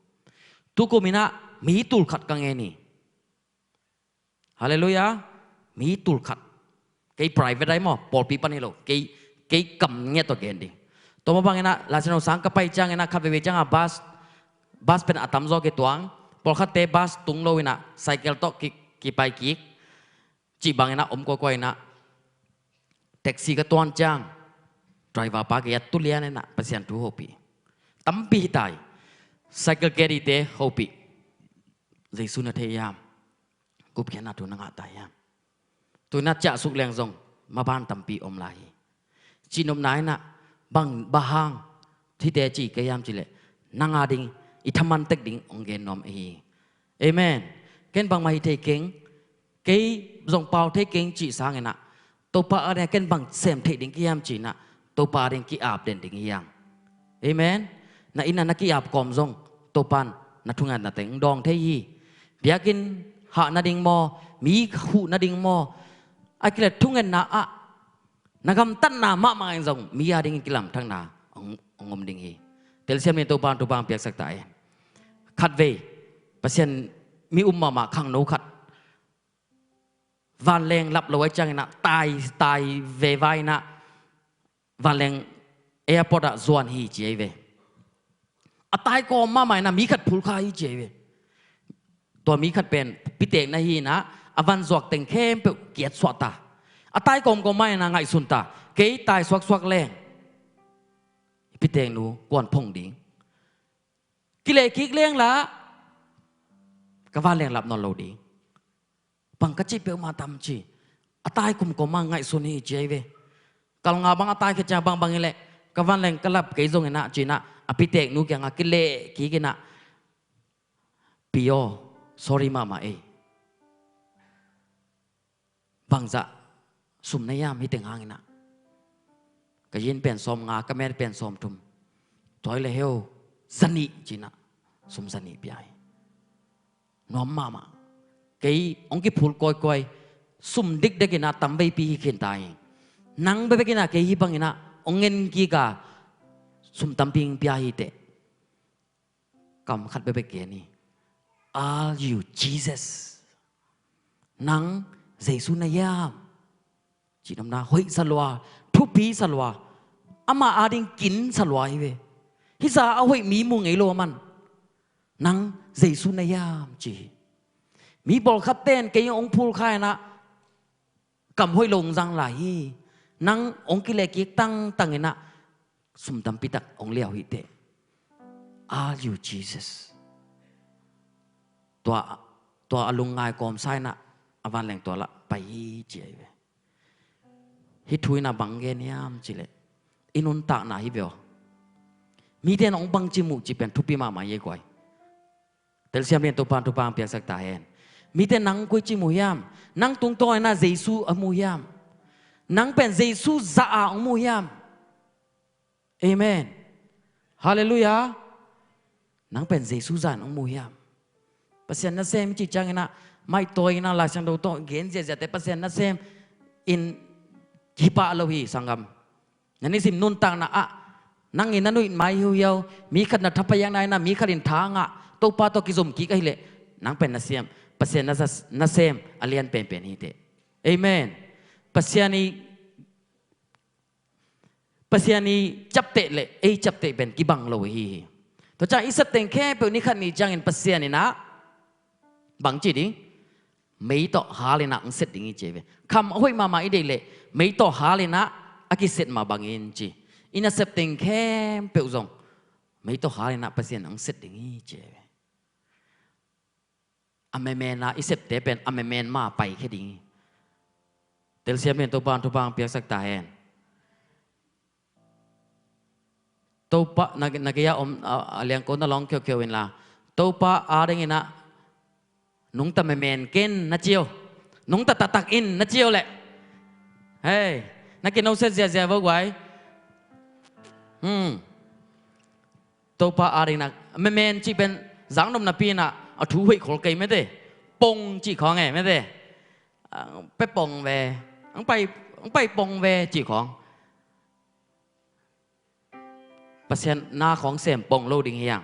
Tukum inah mi tul khat ka ngen hi. Halleluiah. Mi tul khat. Kei private ai maw, pawlpi pan hi lo. Kei, kei kam ngiat tawh gen ding. Tua mah bang inah Laisiangtho sang ka pai ciang inah khat veivei ciangah bus, bus pen a tamzaw kituang. Pawlkhatte bus tung lo inah cycle tawh ki, kipai kik. Cih bang inah om kuakua inah taxi ka tuan ciang driver pa kei a tulian inah Pasian thu hopih. Tampi hi tai. Cycle carry te hopih. Jesu na thei hiam? Gupkhiatna thu na ngah ta hiam? Tu inah ciahsuk leng zong maban tampi om lai hi. Cihnopna inah bang, bang hang hihte ci ka hiam ci leh, nang a ding i thaman tek ding hong gen nuam ahi hi. Amen. Ken bangmah hi thei keng, kei zong pau thei keng cih sang inah Topa a ding ken bang sem theih ding ki hiam ci inah Topa a ding ki-ap den ding hi hang. Amen. Na inn ah na ki-ap kawm zong Topan na thungetna teng dawng thei hi. Biakinn hah nading maw, mi huh nading maw, a kileh thungetna ah na gamtatna mahmah in zong mi a dingin kilamthakna hong, hong om ding hi. Telsiam in Topan thupha hong piaksak ta hen. Khat vei Pasian mi um mahmah khangno khat vanleng lap lo ai ciang inah tai, tai veva inah vanleng airport ah zuan hi ci ai ve. A tai kawm mahmah inah mi khat phulkha hi ci ai ve. Tua mi khat pen pitekna hi inah a van zuak teng khempeuh kiat suah ta. A tai kawmkawm mah inah ngaihsun ta. Kei tai suaksuak leng piteknu kuan phong ding. Kileh kik leng lah ka vanleng lap nawn lo ding. Bang ka cih peuhmah tam ci. A tai kumkawm mah ngaihsun hi ci ai ve. Kal nga bang a tai khit ciang bangbang hi leh ka vanleng ka lap kei zong inah ci inah a piteknu kiangah kileh kik inah, pi aw, sorry mahmah ei. Bangzah sum na hiam hih teng hang inah? Ka yin pen sawm nga, ka met pen sawm thum. Tua hi leh heu, zanih ci inah sum zanih pia hi. Nuam mahmah. Kei hong kiphul kawikawi, sum dikdek inah tam veipi hi khin ta hi. Nang bekbek inah kei hih bang inah hong ngen kik a, sum tampi hong pia hi teh. kam khat bekbek gen hi. Are you Jesus? Nang Jesu na hiam? Cih nopna hoih sa lua, thupi sa lua, ama ading kin sa lua hi ve. Hih zah a hoih mi mu ngei lo a man. Nang Jesu na hiam ci hi. Mi pawlkhat ten kei hong phulkha in ah kam hoih lo hong zang lai hi. Nang hong kilehkik tangtang in ah sum tampi tak hong liau hi teh. Are you Jesus? Tua, tua a lungngai kawmsa in ah a vanleng tua lah pai hi ci ahi ve. Hih thu in ah bang gen hiam cih leh i nuntakna hi ve aw. Mite in hong bangci mu cih pen thupi mahmah hi ei guai. Telsiam lian Topa'n thupha hong piaksak ta hen. Mite in nang koici mu hiam? Nang tungtawn in ah Jesu a mu hiam? Nang pen Jesu zah a hong mu hiam? Amen. Halleluiah. Nang pen Jesu zah in hong mu hiam? Pasian nasem i cih ciangin ah maitawi in ah Lai Siangtho tawh gen ziahziahte Pasian nasem in hi pah lo hi sanggam. Na nisim nuntakna ah nang in na nuih mai hiuhiau, mi khat na thapai hiangna in ah mi khat in tha ngah, Topa tawh kizom kik ahih leh nang pen nasem, Pasian nasa-, nasem a lian penpen hi teh. Amen. Pasian i Pasian i ciapteh le ei ciapteh pen kibang lo ahi hi. Tua ciang i septeng khempeuh ni khat ni ciangin Pasian in ah bang ci ding? Mei tawh hal in ah hong set ding hi ci ve. Kham a hoih mahmah i deih leh mei tawh hal in ah a kiset mah bangin ci. I nasepteng khempeuh zong mei tawh hal in ah Pasian hong set ding hi ci ve. A memen a i septe pen a memen mah paikhia ding hi. Telsiam lian Topa'n thupha hong piaksak ta hen. Topa na, na gei a om a, a liangko na lawng khiokhiok inla, Topa ading in ah nungta memen ken na ci o, nungta taktak in na ci o leh, hei, na kinoset ziahziah vo guai. Hmm. Topa ading in ah memen cih pen zaknop napi in ah a thu hoih khol kei mete. Pong cih khawng e mete. Ah, pe pong ve. Ang pai, ang pai pong ve cih khawng. Pasian na khawng sem pong lo ding hi hang.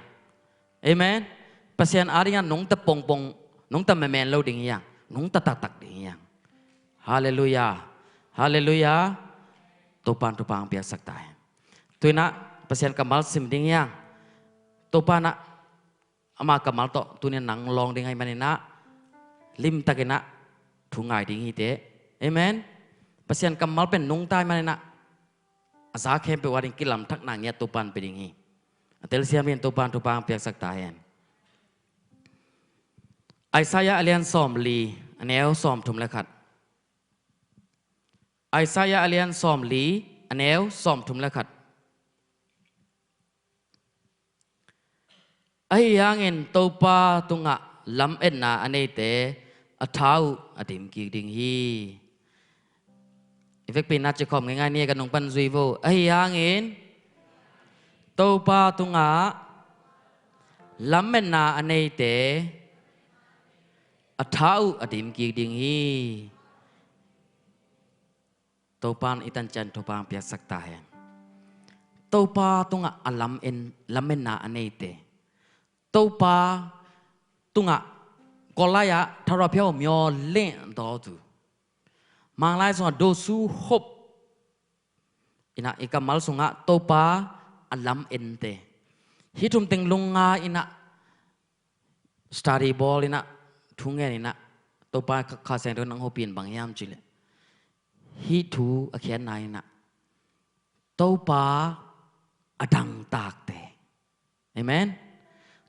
Amen. Pasian ading in ah nungta pongpong, nungta memen lo ding hi hang. Nungta taktak ding hi hang. Halleluiah. Halleluiah. Topa'n thupha hong piaksak ta hen. Tu in ah Pasian kammal sim ding hi hang. Topa in ah ama kammal tawh tuni in ah nang lawng ding ahih manin ah limtak in ah thu ngai ding hi teh. Amen. Pasian kammal pen nungta ahih manin ah a za khempeuh ading kilamthakna ngiat Topa'n pia ding hi. A telsiam lian Topa'n thupha hong piaksak ta hen. Isaiah a lian sawmli, a neu sawmthum le khat. Isaiah a lian sawmli, a neu sawmthum le khat. Ahi hangin Topa tungah lametna a neite a tha uh a dim kik ding hi. I vekpi in ah cikhawm ngeingai ni, ka nung pan zui vo. Ahi hangin Topa tungah lametna a neite a tha uh a dim kik ding hi. Topa'n i tan ciang thupha hong piaksak ta hen. Topa tungah a lamen, lametna a neite, Topa tungah Kawllai ah thara phiau myaw leh daw tu. Manglai sungah dosu hop in ah i kammal sungah Topa a lamette. Hih thum teng lungngai in ah study bawl in ah, thu ngen in ah, Topa Kha, Kha Siangtho nang hopih in bang hiam cih leh, hih thu a khiatna in ah Topa a dangtakte. Amen.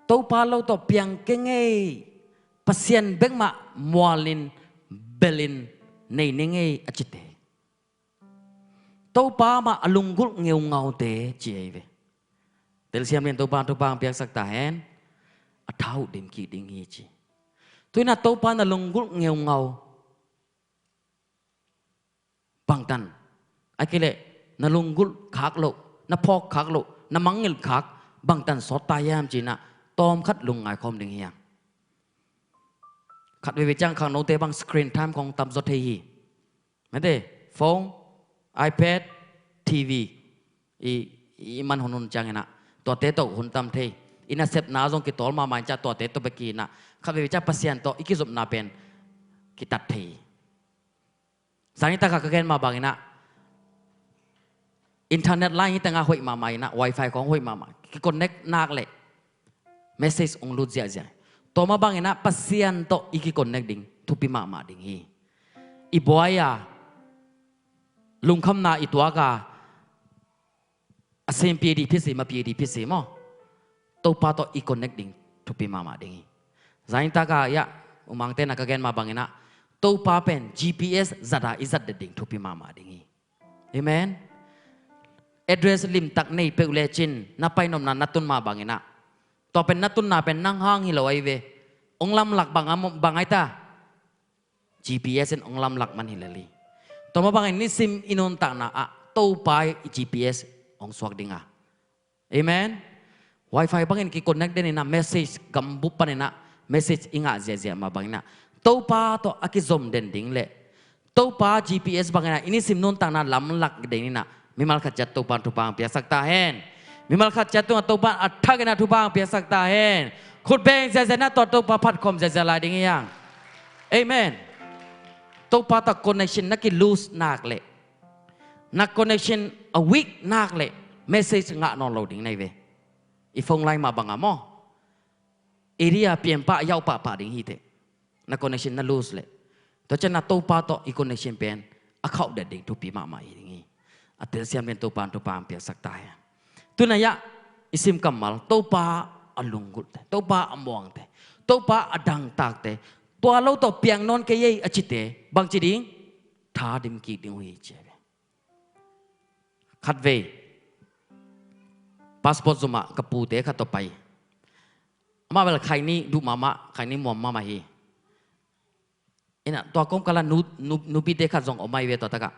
Topa lo tawh piang kei ngei, Pasian bek mah mualin belin nei ni ngei a cite. Topa mah a lunggulh ngeungaute ci ahi ve. Telsiam lian Topa, Topa hong piaksak ta hen. A tha uh dim kik ding hi ci. Tu in ah Topa na lunggulh ngeungau bangtan, a kileh na lunggulh khak loh, na phawk khak loh, na mangngilh khak bangtan sawt ta hiam ci in ah tawm khat lungngai khawm ding hi hang. Khat veivei ciang khangnote bang screen time khawng tam zaw thei hi. Mete, phone, iPad, TV i, i man hun hun ciangin ah tuate tawh hun tam thei. I nasepna zong kitawl mahmah in ciah tuate tawh bek hi inah, khat veve ciah Pasian tawh i kizopna pen kitat thei hi. Zani takah ka gen mah banginah internet line hi tengah hoih mahmah inah, wifi khawng hoih mahmah, kiconnect nak leh message hong lut ziahziah. Tua mah banginah Pasian tawh i kiconnect ding thupi mahmah ding hi. I buai a, lungkhamna i tuak a, a sem pi dih phit si, ma pi dih phit si maw, Topa tawh i connect ding thupi mahmah ding hi. Zani takah, ya, umangte na ka gen mah banginah Topa pen G P S zat a i zat det ding thupi mahmah ding hi. Amen. Address limtak nei peuh lecin na pai nopna na tun mah banginah, tua pen na tunna pen nang hang hi lo ahi ve. Hong lamlak bang a, bang ahi ta? G P S in hong lamlak man hi lel hi. Tua mah bangin nisim i nuntakna ah Topa i G P S hong suak ding a. Amen. Wifi bangin kiconnect den inah, message gambup paninah message i ngah ziahziah mah banginah Topa tawh a kizom den ding leh Topa G P S banginah i nisim nuntakna lamlak den inah, mimal khat ciat Topa in thupha hong piaksak ta hen. Mimal khat ciat tungah Topa in a thak inah thupha hong piaksak ta hen. Khut beng ziahziah inah tua Topa phat khawm ziahziah lai ding hi hang. Amen. Topa tawh connection na ki-lose nak leh, na connection a weak nak leh message ngah nawn lo ding na hi ve. I phone line mah bang a maw, area pianpah yauh pahpah ding hi teh, na connection na lose leh. Tua ciang na Topa tawh i connection pen a khauh det ding thupi mahmah hi ding hi. A telsiam den Topa in thupha hong piaksak ta hen. Tuna ah i sim kammal Topa a lunggulhte, Topa a muangte, Topa a dangtakte, tua lo tawh piang nawn kei ei a cite bangci ding? Tha dim kik ding uh hi ci a ve. Khatvei passport zumah ka pute khat tawh pai. Amah bel khaini duh mahmah, khaini muam mahmah hi. Inah tua kawmkal ah nu, nu, nupite khat zong om ahi ve tua takah.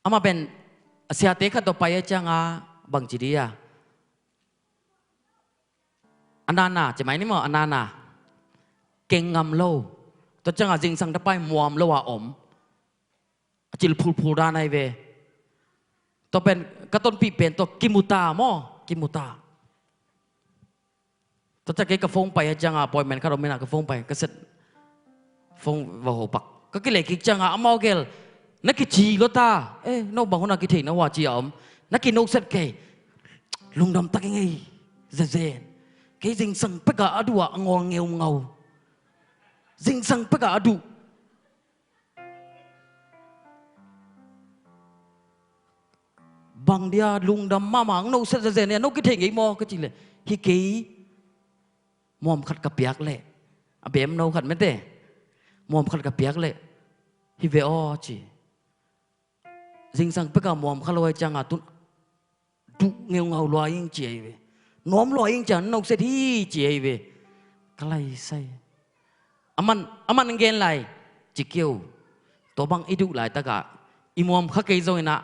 Amah pen a siate khat tawh pai a cianga bangci dia, a nana, ci mai ni maw, a nana keng ngam lo. Tua cianga zingsang tawh pai muam lo a om. A cil phulphul dan ahi ve. Tua pen ka tonpih pen tua kimuta maw, kimuta. Tua ciang kei ka phone pai a cianga appointment khat om inah ka phone pai, ka set phone va ho pak. Ka kileh kik cianga amau gel, na kici lo ta. Eh, no bang huna kithei na hua ci a om. Na kinoset kei. Lungdam tak i ngei zezen. Kei zingsang peka a duh a ngawl ngeungau. Zingsang peka a duh. Bang dia lungdam mahmah, no set zezen nia, no kithei ngei maw ka ci leh, hi kei, muam khat ka piak leh, a bem no khat mete, muam khat ka piak leh hi ve aw ci. Zingsang peka muam kha lo ahi cianga tun duh ngeungau lua ing ci ahi ve. Nuam lua ing ciang no set hi ci ahi ve. Ka laisai. Aman, aman gen lai ci keu. Tua bang i duh laitakah i muam kha kei zong inah,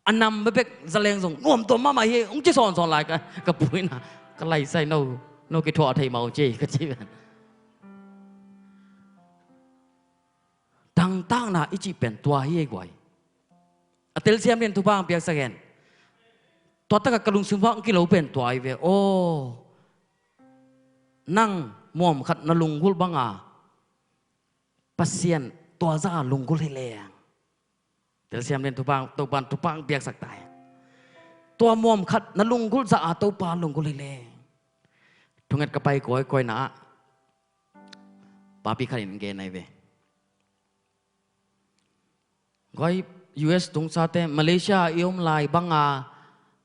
a nam bekbek zaleng zong nuam tuam mahmah hi, hong ci sawnsawn lai ka, ka pu inah. Ka laisai, no, no kithuah thei mah uh ci ka ci pen. Dangtakna i cih pen tua hi ei guai. A telsiam den thupha hong piaksak hen. Tua takah ka lungsim hong kilo pen tua hi ve. Aw, nang muam khat na lunggulh banga Pasian tua zah a lunggulh hi leng. Telsiam den thupha, Topa in thupha hong piaksak ta hen. Tua muam khat na lunggulh zah a Topa lunggulh hi leng. Thunget ka pai kawikawina ah papi khat in gen ahi ve. Guai, U S tungsate, Malaysia i om lai banga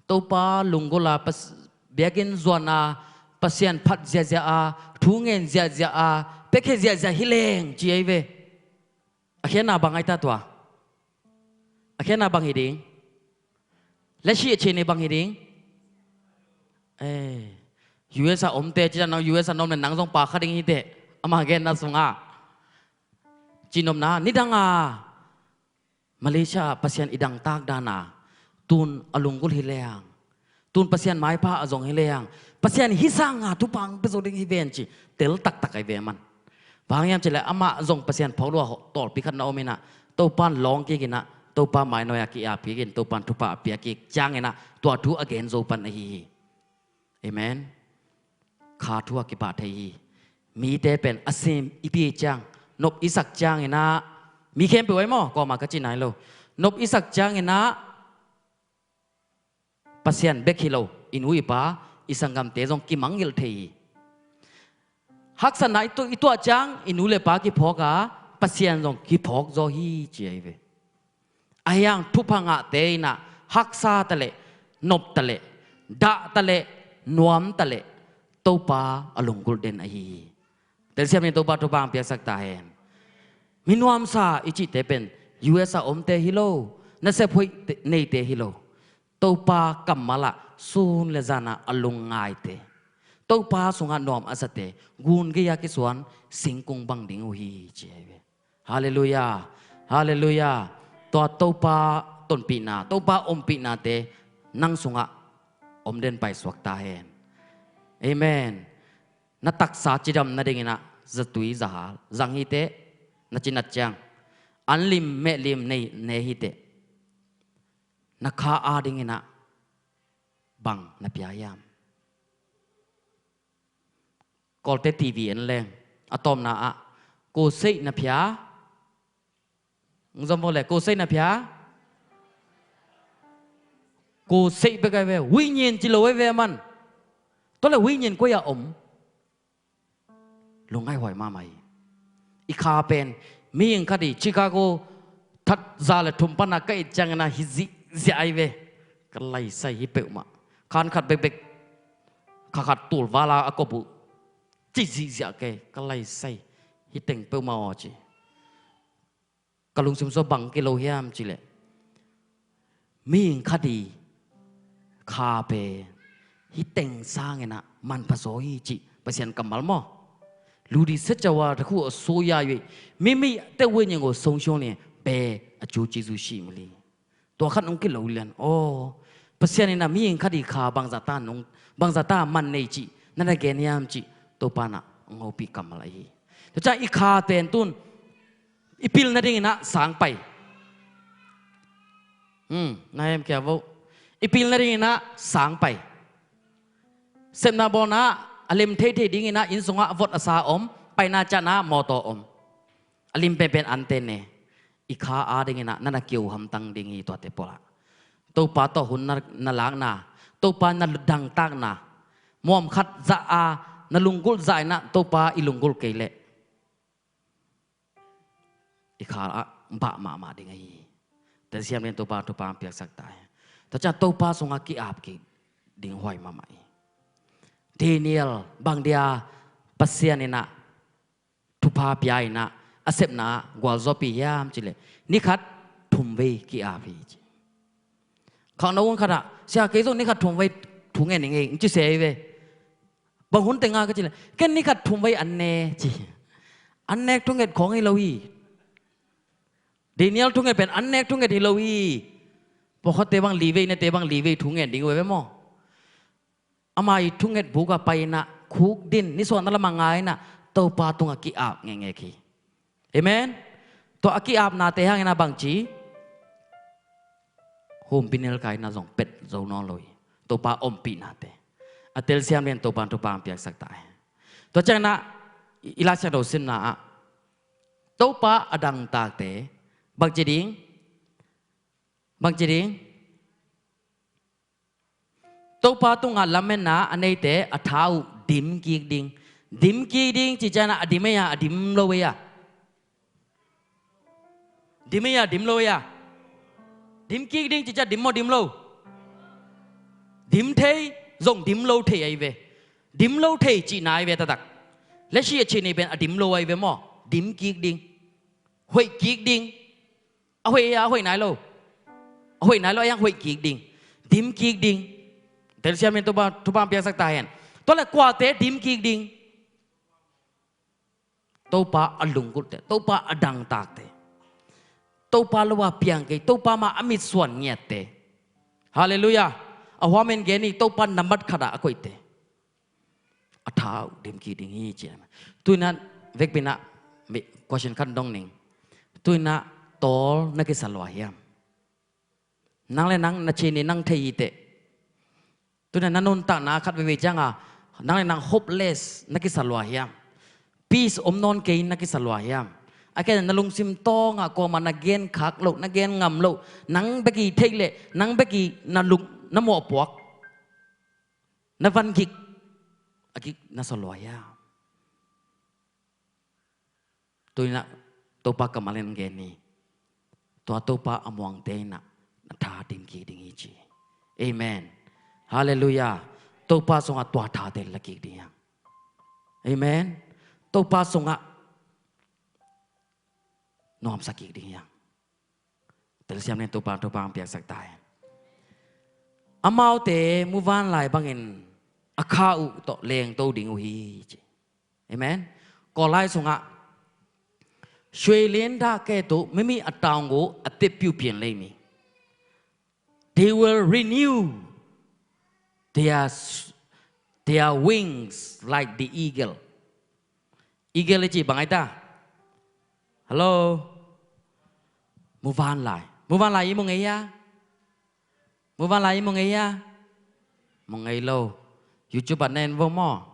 Topa lunggulh a, pas-, biakinn zuan a, Pasian phat ziahziah a, thu ngen ziahziah a, piakhia ziahziah hi leng ci ahi ve. A khiatna bang ahi ta tua? A khiatna bang hi ding? Leh si a chin i bang hi ding? Eh, U S a omte, ci dan U S a nom le nang zong pa kha ding hi teh. Ama genna sungah. Ci nopna, nidanga Malaysia ah Pasian i dangtak dana tun a lunggulh hi leng, tun Pasian maipha a zong hi leng, Pasian hih sanga thupha hong pia zo ding hi ven ci tel taktak ahi ve man. Bang hang hiam cih leh amah zong Pasian pholua tawlpi khat na om inah, Topa in lawng kik inah, Topa mainawia ki-ap kik in, Topa in thupha a pia kik ciang inah tua thu a gen zo pan ahi hi. Amen. Kha thu a kipah thei hi. Mite pen a sim i pi ciang, nop i sak cianginah, mi khempeuh ai maw, kawmah ka ci nai lo. Nop i sak cianginah Pasian bek hi lo, i nu i pa, i sanggamte zong kimangngilh thei hi. Haksatna i tu-, i tuah ciang i nu le pa kiphawk a, Pasian zong kiphawk zaw hi ci ahi ve. Ahi hang thupha ngahte inah haksa ta leh, nop ta leh, dah ta leh, nuam ta leh, Topa a lunggulh den ahi hi. Telsiam ni, Topa thupha hong piaksak ta hen. Mi nuamsa i cihte pen U S a omte hi lo, nasep hoih te, neite hi lo. Topa kammal ah sun le zan a lungngaite, Topa sungah nuam a zate, gun gei-a kisuan singkung bang ding uh hi ci ahi ve. Halleluiah. Halleluiah. Tua Topa tonpihna, Topa ompihnate nang sungah om den paisuak ta hen. Amen. Na taksa cidam nadinginah zatui zahal zang hiteh, na cinat ciang. An lim meh lim nei, ne hiteh. Na kha adinginah bang na pia hiam? Kawlte T V en leng, a tawpna ah, ko seih na pia? Ng zom vawh le, ko seih na pia? Ko seih bek ai ve, วิญญาณ ci lo ai ve a man. Tua le วิญญาณ koi a om? Lungngaih huai mahmah hi. I kha pen, mihing khat hi, Chicago that za le thum pana ka et ciangin a hi zihziah ai ve. Ka laisai hi peuhmah. Khan khat bekbek, kha khat tul vala a kop uh, ci zihziah kei, ka laisai hi teng peuhmah aw ci. Ka lungsim sua bang kilo hiam cileh, mihing khat hi kha pen hih teng sanginah manpha zaw hi cih Pasian kammal maw? လူသည် စကြဝဠာတစ်ခုကို အစိုးရ၍ မိမိအသက်ဝိညာဉ်ကို ဆုံးရှုံးလျှင် ဘယ်အကျိုးကျေးဇူးရှိမလဲ. Tua khat hong kilo lian aw. Pasian inah mihing khat hi kha bangzah ta nong, bangzah ta man nei cih na na gen hiam cih Topa nah hong hopih kammal ahi hi. Tua ciang i kha pen tun i pil nadinginah sang pai. Hmm, na hemkhia vo. I pil nadinginah sang pai. Sepna bawlna a lem theithei dinginah inn sungah a vot a sa om, paina ciahna mawtaw om. A lim penpen ante ne. I kha adinginah na na kio hamtang ding hi tuate pawlah. Topa tawh hun na, na lakna, Topa na dangtakna, muam khat zah a na lunggulh zah inah Topa i lunggulh kei leh i kha ah bah mahmah ding ahi hi. Telsiam ding Topa thupha piaksak ta hi. Tua ciang Topa sungah ki-ap kik ding huai mahmah hi. Daniel bang dia Pasian inah thupha pia inah a sepna ah gualzawhpih hiam cileh, ni khat thumvei ki-ap hi ci. Khangno hun khatah, sia kei zong ni khat thumvei thungen i ngei, ci se hi ve. Bang hun teng a ka cileh, ken ni khat thumvei an ne ci. An nek thunget khawng hi lo hi. Daniel thunget pen an nek thunget hi lo hi. Pawlkhatte bang livei, nete bang livei thungen ding uh ve maw? Ama i thunget buk a pai inah khukdin, nisuahna lamah ngai inah Topa tungah ki-ap ngekngek hi. Amen. Tua a ki-apnate hang inah bangci, humpinelkai inah zong pet zo nawn lo hi. Topa ompihnate a telsiam lian Topa thupha piaksak ta hi. Tua ciang inah i Lai Siangtho simna ah Topa a dangtakte bangci ding, bangci ding, Topa tungah lametna a neite a tha uh dim kik ding. Dim kik ding ci ciangin a dim ei a, a dim lo ei a? Dim ei a, dim lo ei a? Dim kik ding ci ciang dim maw dim lo? Dim thei, zong dim lo thei ahi ve. Dim lo thei cihna ahi ve taktak. Leshi a cih nei pen a dim lo ahi ve maw? Dim kik ding. Hoih kik ding. A hoih a, a hoih nai lo. A hoih nai lo a, a hoih kik ding. Dim kik ding. Telsiam in Topa thupha piaksak ta hen. Tua le kuate dim kik ding? Topa a lunggulhte, Topa a dangtakte, Topa lo a piang kei, Topa mah a mitsuan ngiatte. Halleluiah. A huamin gen hi, Topa nambat khatah a koihte a tha uh dim kik ding hi ci. Tuinah vekpinah question khat dong ning. Tuinah tawl na kisa lua hiam? Nang le nang na cini nang thei hi teh. Tuna na nuntakna khat veivei cianga nang le nang hopeless na kisa lua hiam? Peace om nawn kei na kisa lua hiam? A kei na lungsim tawngah kuama na gen khak loh, na gen ngam loh, nang beki theih leh nang beki na luk na mawhpuak, na van gik a gik na sa lua hiam? Tuinah Topa kammal in gen hi. Tua Topa a muangte inah na tha dim kik ding hi ci. Amen. Halleluiah. Topa sungah tua thate la kik ding hiang. Amen. Topa sungah nuamsa kik ding hiang. Telsiam nen Topa, Topa ang piaksak ta hen. Amaute muvanlai bangin a kha uh tawh lengto ding uh hi ci. Amen. Kawlai sungah ရွှေလင်းတကဲ့သို့ မိမိအတောင်ကို အသစ်ပြုပြင်လိမ့်မည်. They will renew their, their wings like the eagle. Eagle i cih bang ai ta? Hello? Muvanlai. Muvanlai i mu ngei a? Muvanlai i mu ngei a? Mu ngei lo. YouTube ah na en vo maw?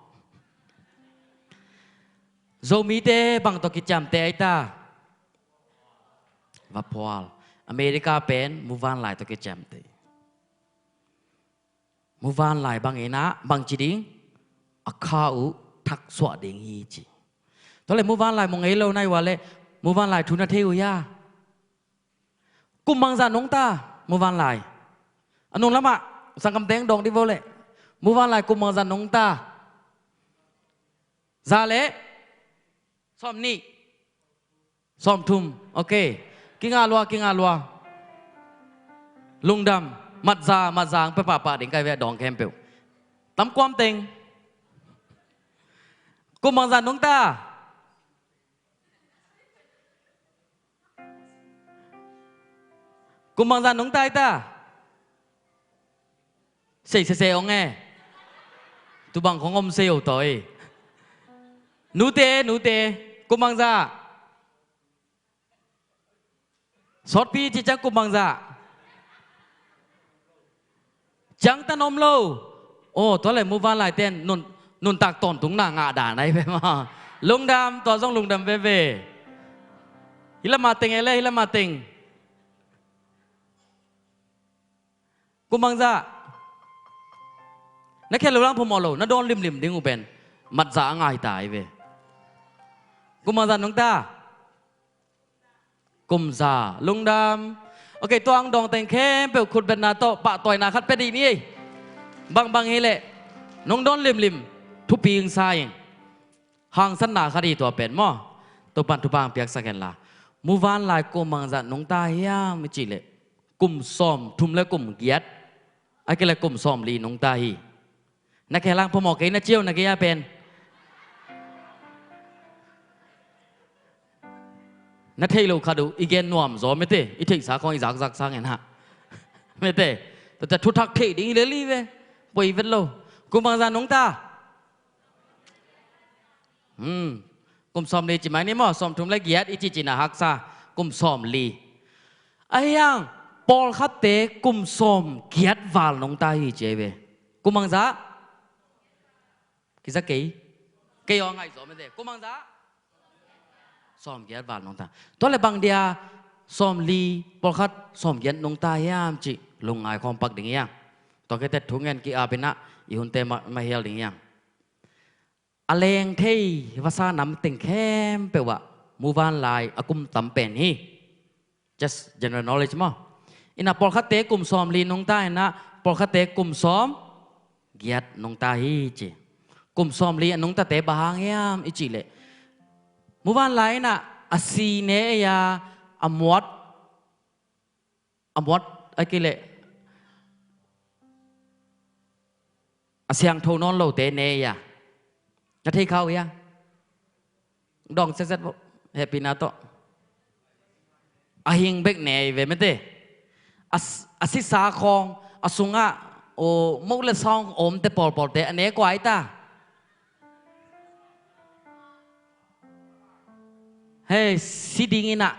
Zomite bang tawh kiciamteh ai ta? Vaphual. America pen muvanlai tawh kiciamteh. Muvanlai bang inah bang ci ding? A kha uh thaksuah ding hi ci. Tua le muvanlai mu ngei lo nai ua le muvanlai thu na thei uh hia? Kum bangzah nungta muvanlai? A nung lamah sangkam teng dawng dih vo le. Muvanlai kum bangzah nungta? Za le sawmnih, sawmthum. Ok. Kingah lua, kingah lua. Lungdam. Matza, matza ang pe pahpah ding kai ve dawng khempeuh. Tamkuam teng. Kum bangzah nungta? Kum bangzah nungta ai ta? Sei sese ong e. Tu bang khong om sei o tawi. Nute, nute. Kum bangzah? Sawtpi ci ciang kum bangzah? Ciangtan om lo. Aw, tua le muvanlai ten nun, nuntak tawntungna ngah dan ai ve maw. Lungdam, tua zong lungdam veve. Hi lamah teng e le, hi lamah teng. Kum bangzah? Na khen lo lang phamawh lo, na dawn limlim ding uh pen matza a ngai ta ai ve. Kum bangzah nungta? Kum za. Lungdam. Ok, tua ang dawng teng khempeuh khutbetna tawh pahtawina khat pia dih ni ei. Bangbang hi leh nong dawn limlim thupi ing sa ing. Hangsanna khat hi tua pen maw? Topan thupha ang piaksak hen la. Muvanlai kum bangzah nungta hiam i cih leh kum sawmthum le kum giat, a kei le kum sawmli nungta hi. Na khe lang phamawh kei na ciau na kei a pen. Na theih loh khat uh i gen nuam zaw mete, i theihsa khawng i zakzak sang en hah. Mete, tua thuthak theih ding i lel hi ve. Poi vet lo. Kum bangzah nungta? Hmm. Kum sawmli ci mai ni maw, sawmthum le giat i cih cihna haksa. Kum sawmli. Ahi hang pawlkhatte kum sawmgiat val nungta hi ci ai ve. Kum bangzah? Kiza kei. Kei aw ngaih zaw mete. Kum bangzah? Sawmgiat val nungta. Tua le bang dia sawmli pawlkhat sawmgiat nungta hiam cih lungngai khawm pak ding hiam? Tua kei tet thu ngen ki-ap inah i hunte mah, mah hial ding hiam? A leng thei vasa nam teng khempeuh ah muvanlai a kum tam pen hi. Just general knowledge maw? Inah pawlkhatte kum sawmli nungta inah pawlkhatte kum sawmgiat nungta hi ci. Kum sawmli a nungtate bang hang hiam i cih leh muvanlai inah a si ne ei a, a muat, a muat a kei leh a siangtho nawn lote ne ei a. Na thei kha uh hia? Dawng setzet vo. Hehpihna tawh. A hing bek ne ei ve mete. A, a sisa khawng a sungah o moh le sawng omte pawlpawlte a ne kua ai ta? Hei, si ding inah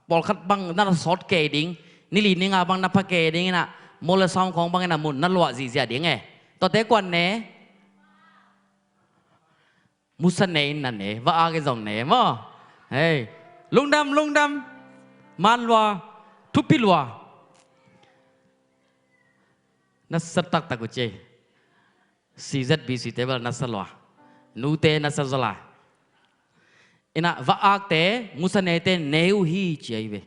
pawlkhat bang na sawt kei ding, ni li ni nga bang na pha kei ding inah Maw le sawm khawng bangin a mun na luah zihziah ding e. Tuate kuan ne? Musa ne in na ne, va-ak in zong ne maw. Hei, lungdam, lungdam. Man lua, thupi lua. Na sa taktak uh ci. C Z B C te bel na sa lua. Nute na sa zaw lai. Ina va-akte, musa nete ne uh hi ci ahi ve.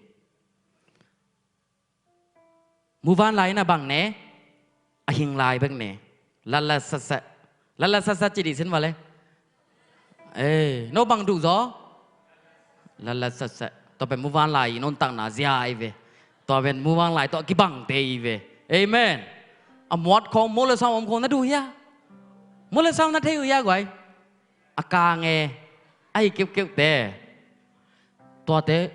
Muvanlai ina bang ne, a hing lai bek ne. Latlat satsat. Latlat satsat ci dih sin va le. Eh, no bang duh zaw? Latlat satsat. Tua pen muvanlai i nuntakna zia ahi ve. Tua pen muvanlai tawh kibangte ahi ve. Amen. A muat khawng, maw le sawm om khawng na duh hia? Maw le sawm na thei uh hia guai? A kang e. Ahi keukeuhte. Tuate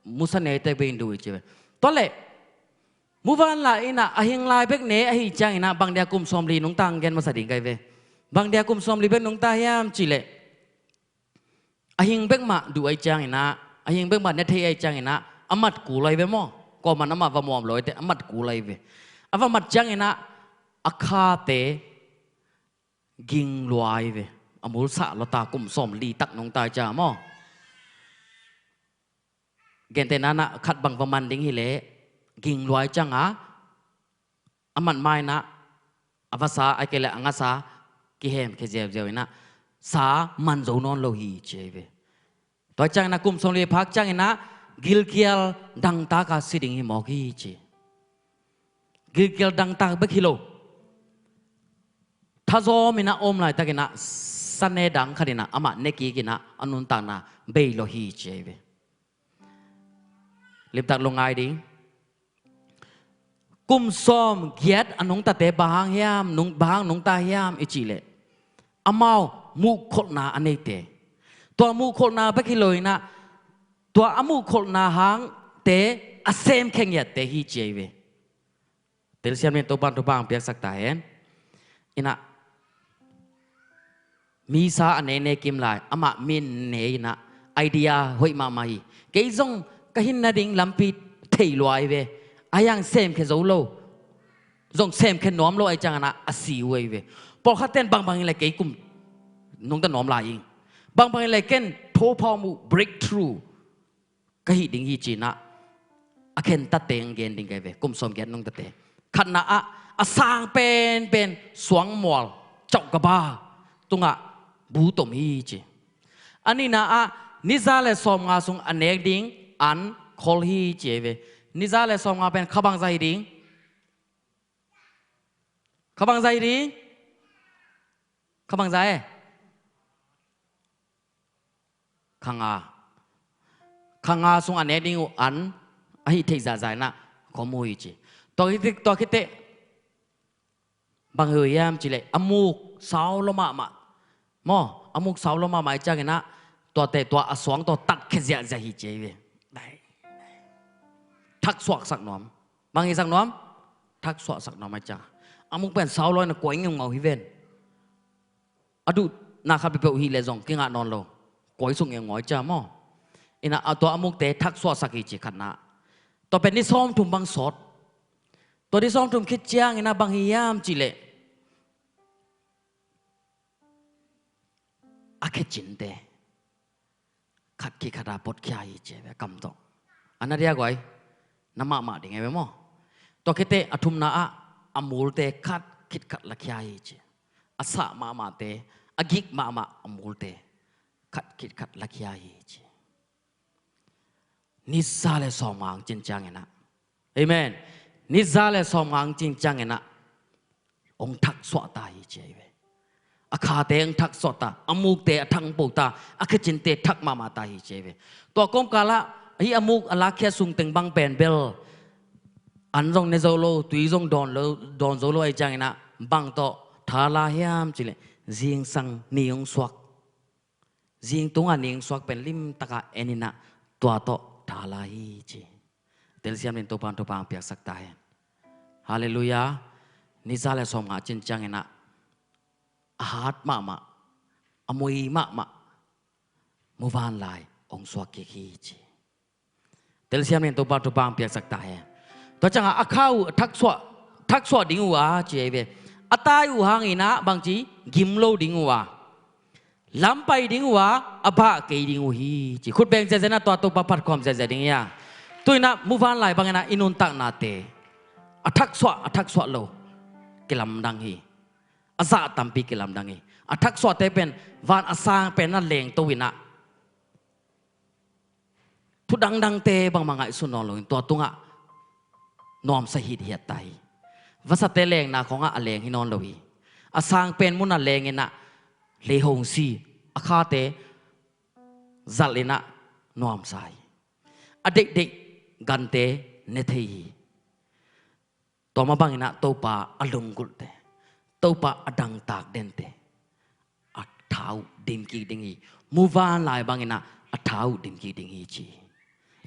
musa nete bek in duh i ci ve. Tua leh muvanlai ina a hing lai bek ne ahih ciang ina bang dia kum sawmli nungta hong gen masa ding ka hi ve. Bang dia kum sawmli bek nungta hiam cih leh, a hing bek mah duh ahih ciang ina, a hing bek mah ne thei ahih ciang ina, a mat kul ahi ve maw. Kawman amah va muam lo ahih teh a mat kul ahi ve. A va mat ciang ina a khate ging lua ahi ve. A mul sah lua ta, kum sawmli tak nungta ahih ciang maw. Gentehna in ah khat bang va man ding hi leh, ging lua ahih ciang a, a man ma in ah, a vasa, ahih kei leh a ngasa, kihemkhia ziauziau in ah, sa man zo nawn lo hi ci ahi ve. Tua ahih ciang in ah kum sawmli phak ciang in ah, gilkial dangtak a si ding hi mawk hi ci. Gilkial dangtak bek hi lo. Thazawm in ah om laitak in ah, sa ne dang khat in ah, amah ne kik in ah, a nuntakna bei lo hi ci ahi ve. Limtak lungngai ding. Kum sawmgiat a nungtate bang hang hiam, nung, bang hang nungta hiam i cih leh, amau muhkholhna a neite. Tua muhkholhna bek hi lo in ah, tua a muhkholhna hangte a semkhia ngiatte hi ci ahi ve. Telsiam ni in Topa'n thupha hong piaksak ta hen. In ah, mi sa a ne ne kim lai, amah mi ne in ah, idea hoih mahmah hi. Kei zong ka hinna ding lampi thei lua ahi ve. Ahi hang semkhia zo lo. Zong semkhia nuam lo ahih ciang in ah a si uh ahi ve. Pawlkhat ten bangbang in leh kei kum nungta nuam lai ing. Bangbang in leh ken thophawm uh, breakthrough ka hih ding hi ci in ah, a khen tate hong gen ding ka hi ve, kum sawmgiat nungtate. Khatna ah, a sang penpen suangmual, caukaba tungah bu tom hi ci. A nihna ah, ni za le sawmnga sung a nek ding an khol hi ci ahi ve. Ni za le sawmnga pen kha bangzah hi ding? Kha bangzah hi ding? Kha bangzah e? Kha nga. Kha nga sung a nek ding uh an, a hih theih zahzah in ah khom uh hi ci. Tua khit teh, tua khit teh, bang hi uh hiam cih leh, a muk sau lua mahmah. Maw, a muk sau lua mahmah ahih ciang in ah, tuate tua a suang tawh tatkhia ziahziah hi ci ahi ve. Thak suaksak nuam. Bang hisak nuam? Thak suaksak nuam ahih ciang. A muk pen sau lua in ah kuai ngeungau hi ven. A duhna khat peuhpeuh hih leh zong kingah nawn lo. Kuai suk ngeungau ahih ciang maw. In ah, a tua a mukte thak suaksak hi ci khatna. Tua pen ni sawmthum bang sawt. Tua ni sawmthum khit ciang in ah bang hi hiam cih leh, a khecinte khat khit khat a potkhia hi ci ahi ve, a kam tawh. A na dia guai, na mahmah ding ahi ve maw. Tua khit teh a thumna ah, a multe khat khit khat lakhia hi ci. A sah mahmahte, a gik mahmah a multe khat khit khat lakhia hi ci. Ni za le sawmnga hong cin ciang in ah. Amen. Ni za le sawmnga hong cin ciang in ah, hong thak suah ta hi ci ahi ve. A khate hong thak suah ta, a mukte a thak po ta, a khecinte thak mahmah ta hi ci ahi ve. Tua kawmkal ah, hih a muk a lakhia sung teng bang pen bel, an zong ne zo lo, tui zong dawn lo, dawn zo lo ahih ciang in ah, bang tawh tha la hiam cih leh, zingsang ni hong suak. Zing tungah ni hong suak pen limtak a en in ah, tua tawh tha la hi ci. Telsiam ni in Topa'n thupha hong piaksak ta hen. Halleluiah. Ni za le sawmnga cin ciang in ah, a hat mahmah, a mui mahmah muvanlai hong suak kik hi ci. Telsiam ni in Topa'n thupha hong piaksak ta hen. Tua ciangah a kha uh a thaksuah, thaksuah ding uh a ci ahi ve. A tai uh hangin ah bangci gim lo ding uh a, lampai ding uh a, a bah kei ding uh hi ci. Khut beng ziahziah in ah tua Topa phatkhawm ziahziah ding hi a. Tu in ah muvanlai bangin ah i nuntaknate a thaksuah, a thaksuah lo kilamdang hi. A zah tampi kilamdang hi. A thaksuahte pen van a sang pen a lengto in ah thu dangdangte bangmah ngaihsun nawn loin tua tungah nuamsa hithiat ta hi. Vasate lengna khawngah a leng hi nawn lo hi. A sang pen munah leng in ah leihong si, a khate zalh in ah nuamsa hi. A deihdeih gante ne thei hi. Tua mah bangin ah Topa a lunggulhte, Topa a dangtak dente a tha uh dim kik ding hi. Muvanlai bangin ah a tha uh dim kik ding hi ci hi.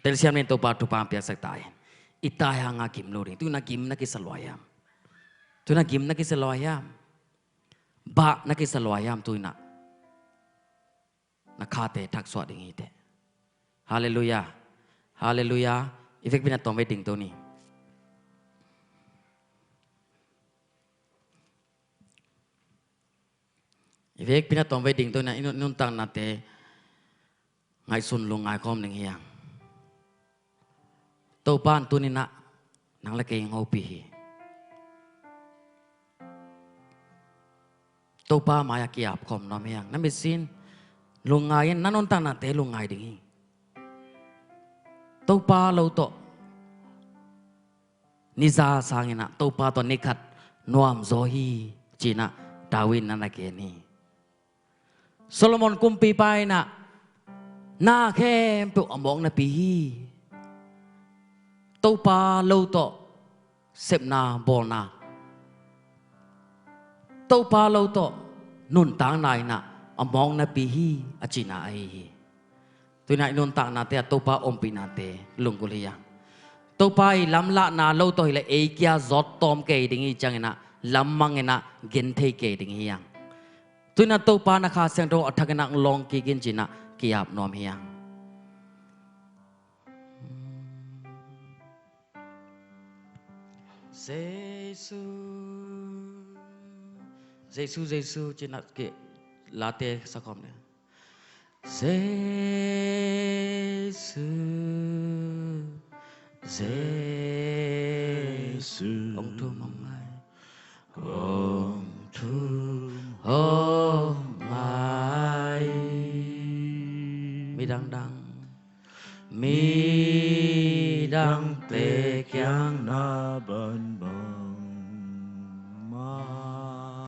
Telsiam nin Topa thupha piaksak ta hen. I tai hangah gim lo ding. Tu in ah gim na kisa lua hiam? Tu in ah gim na kisa lua hiam? Bah na kisa lua hiam tu in ah? Na khate thaksuah ding hi teh. Halleluiah. Halleluiah. I vekpi in ah tawmvei dingto ni. I vekpi in ah tawmvei dingto ni, i nun, nuntaknate ngaihsun lungngai khawm ding hi hang. Topa in tuni in ah nang le kei hong hopih hi. Topa mai-ah ki-ap khawm nuam hi hang. Na mitsin lungngai in, na nuntaknate lungngai ding hi. Topa lo tawh ni za sang in ah Topa tawh ni khat nuamzaw hi ci in ah David in ah na gen hi. Solomon kumpipa in ah na khempeuh a mawknapi hi. Topa lo tawh sepna bawlna, Topa lo tawh nuntakna in ah a mawknapi hi a cihna ahi hi. Tu in ah i nuntaknate ah Topa ompihnate lunggulh hi hang. Topa i lamlahna lo tawh hileh ei kia zawt tawm kei ding hi ciangin ah lammang in ah genthei kei ding hi hang. Tu in ah Topa na Kha Siangtho a thak in ah lawng kik in ci in ah ki-ap nuam hi hang. Jesu, Jesu, Jesu ci in ah ki late sa khawm ni. Jesu, Jesu, hong thum hong ngai, hong thum hong ngai. Midangdang, midangte kiang na bangbang mah.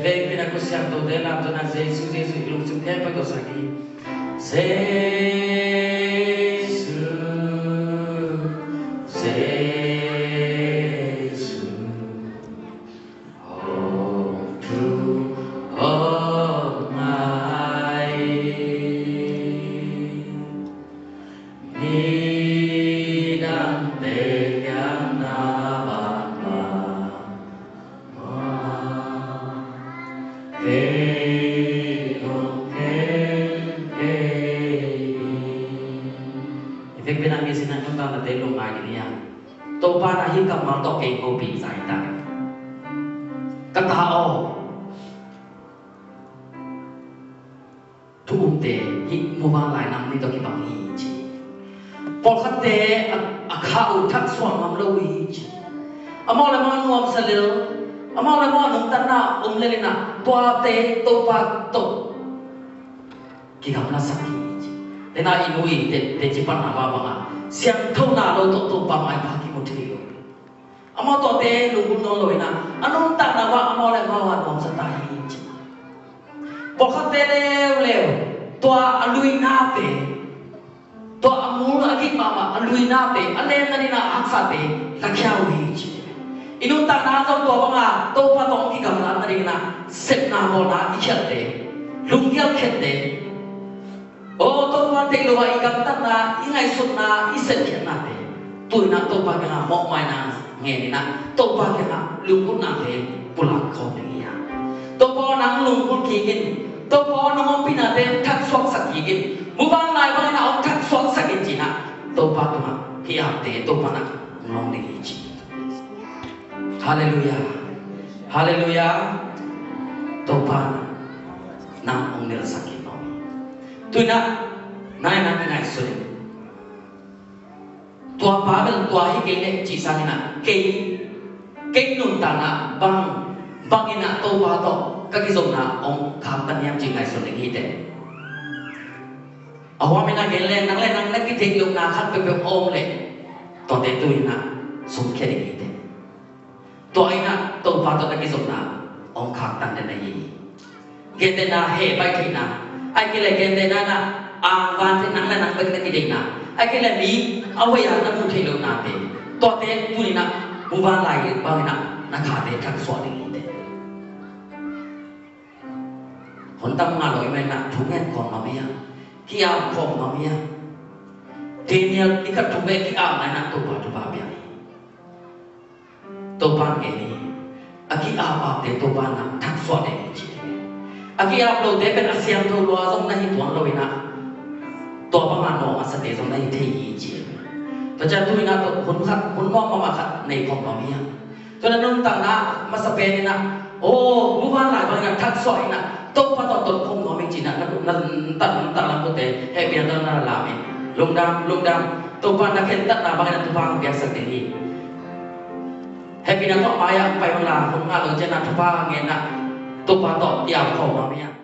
Vekpi in ah Kha Siangthote lamto in ah Jesu, Jesu i lungsim khempeuh tawh sak hi. Jesu, Jesu, hong thum hong ngai. Midangte kiang na bangbang mah. Kei hong khen kei in. I vekpi in ah mi sin ah nuntaknate lungngai ding hi hang. Topa in ah hih kammal tawh kei hopih zai ta. Ka ta aw. Thu umte hih muvanlai nam ni tawh kibang hi ci. Pawlkhatte a, a kha uh thaksuah ngam lo uh hi ci. Amau le amau nuamsa lel, amau le amau nungtanna om lel in ah tuate Topa tawh kigamlasak hi ci. Tena i nu i te, teci panna mah bangah siangthona lo tawh Topa maipha kimu thei lo. Amau tuate lunggulh nawn lo in ah a nuntakna uah amau le amau ah nuamsa ta hi ci. Pawlkhatte leuleu tua a luinate, tua a mul a gik mahmah a luinate a lenna ding ah haksate lakhia uh hi ci. I nuntakna ah zong tua banga Topa tawh kigamlatna ding in ah sepna bawlna i khiatte, lunggel khette, aw Topa deih lo a i gamtatna, i ngaihsutna, i sepkhiatnate tu in ah Topa kiangah mawhmaina ngen in ah Topa kiangah lunggulhnate pulak khawm ding hi hang. Topa aw nang lunggulh kik in, Topa aw nang ompihnate thaksuaksak kik in. Muvanlai bangin Topa tungah hih apte Topa in ah hong long ding hi ci. Halleluiah. Halleluiah. Topa in ah nang hong nilhsak hi mawk hi. Tu-in ah nang le nang kingaihsun in, tua pa bel tua hi kei leh cih sangin ah kei, kei nuntakna bang, bangin ah Topa tawh ka kizopna hong khaktan hiam cih ngaihsun ding hi teh. A huamin ah gen leng, nang le nang na kitheih lohna khat peuhpeuh a om leh, tuate tu-in ah sungkhia ding hi teh. Tua in ah Topa tawh na kizopna hong khaktan den ahi hi. Gentehna, heh baih theihna, ahih kei leh gentehna in ah angvan theih, nang le nang bek na kideihna, ahih kei leh mi a hoih a na muh theih lohnate, tuate tuni-in ah muvanlai bangin ah na khate thaksuah ding hi teh. Hun tam ngah lo ahih manin ah thu ngen khawm nuam hi a, ki-ap khawm nuam hi a. Daniel ni khat thu ngen ki-apna in ah Topa thupha pia hi. Topa in gen hi. A ki-ap apte Topa in ah thaksuah ding hi ci hi. A ki-ap lote pen a siangtho lua zong na hi tuan lo-in ah, tua banga nawh a sate zong na hi thei hi ci hi. Tua ciang tu-in ah tua hun khat, hun nuam mahmah khat nei khawm nuam hi a. Tua na nuntakna masa pen in ah, aw, muvanlai bangin ah thaksuah in ah Topa tawh ton khawm nuam ing ci-in ah, na, na, na, na, na lam kote hehpihna tawh na lam in. Lungdam, lungdam. Topa na khentatna bangin ah thupha hong piaksak ding hi. Hehpihna tawh mai-ah pai un la, hun ngah lo ciangin ah thupha ngen ah Topa tawh i-ap khawm nuam hi a.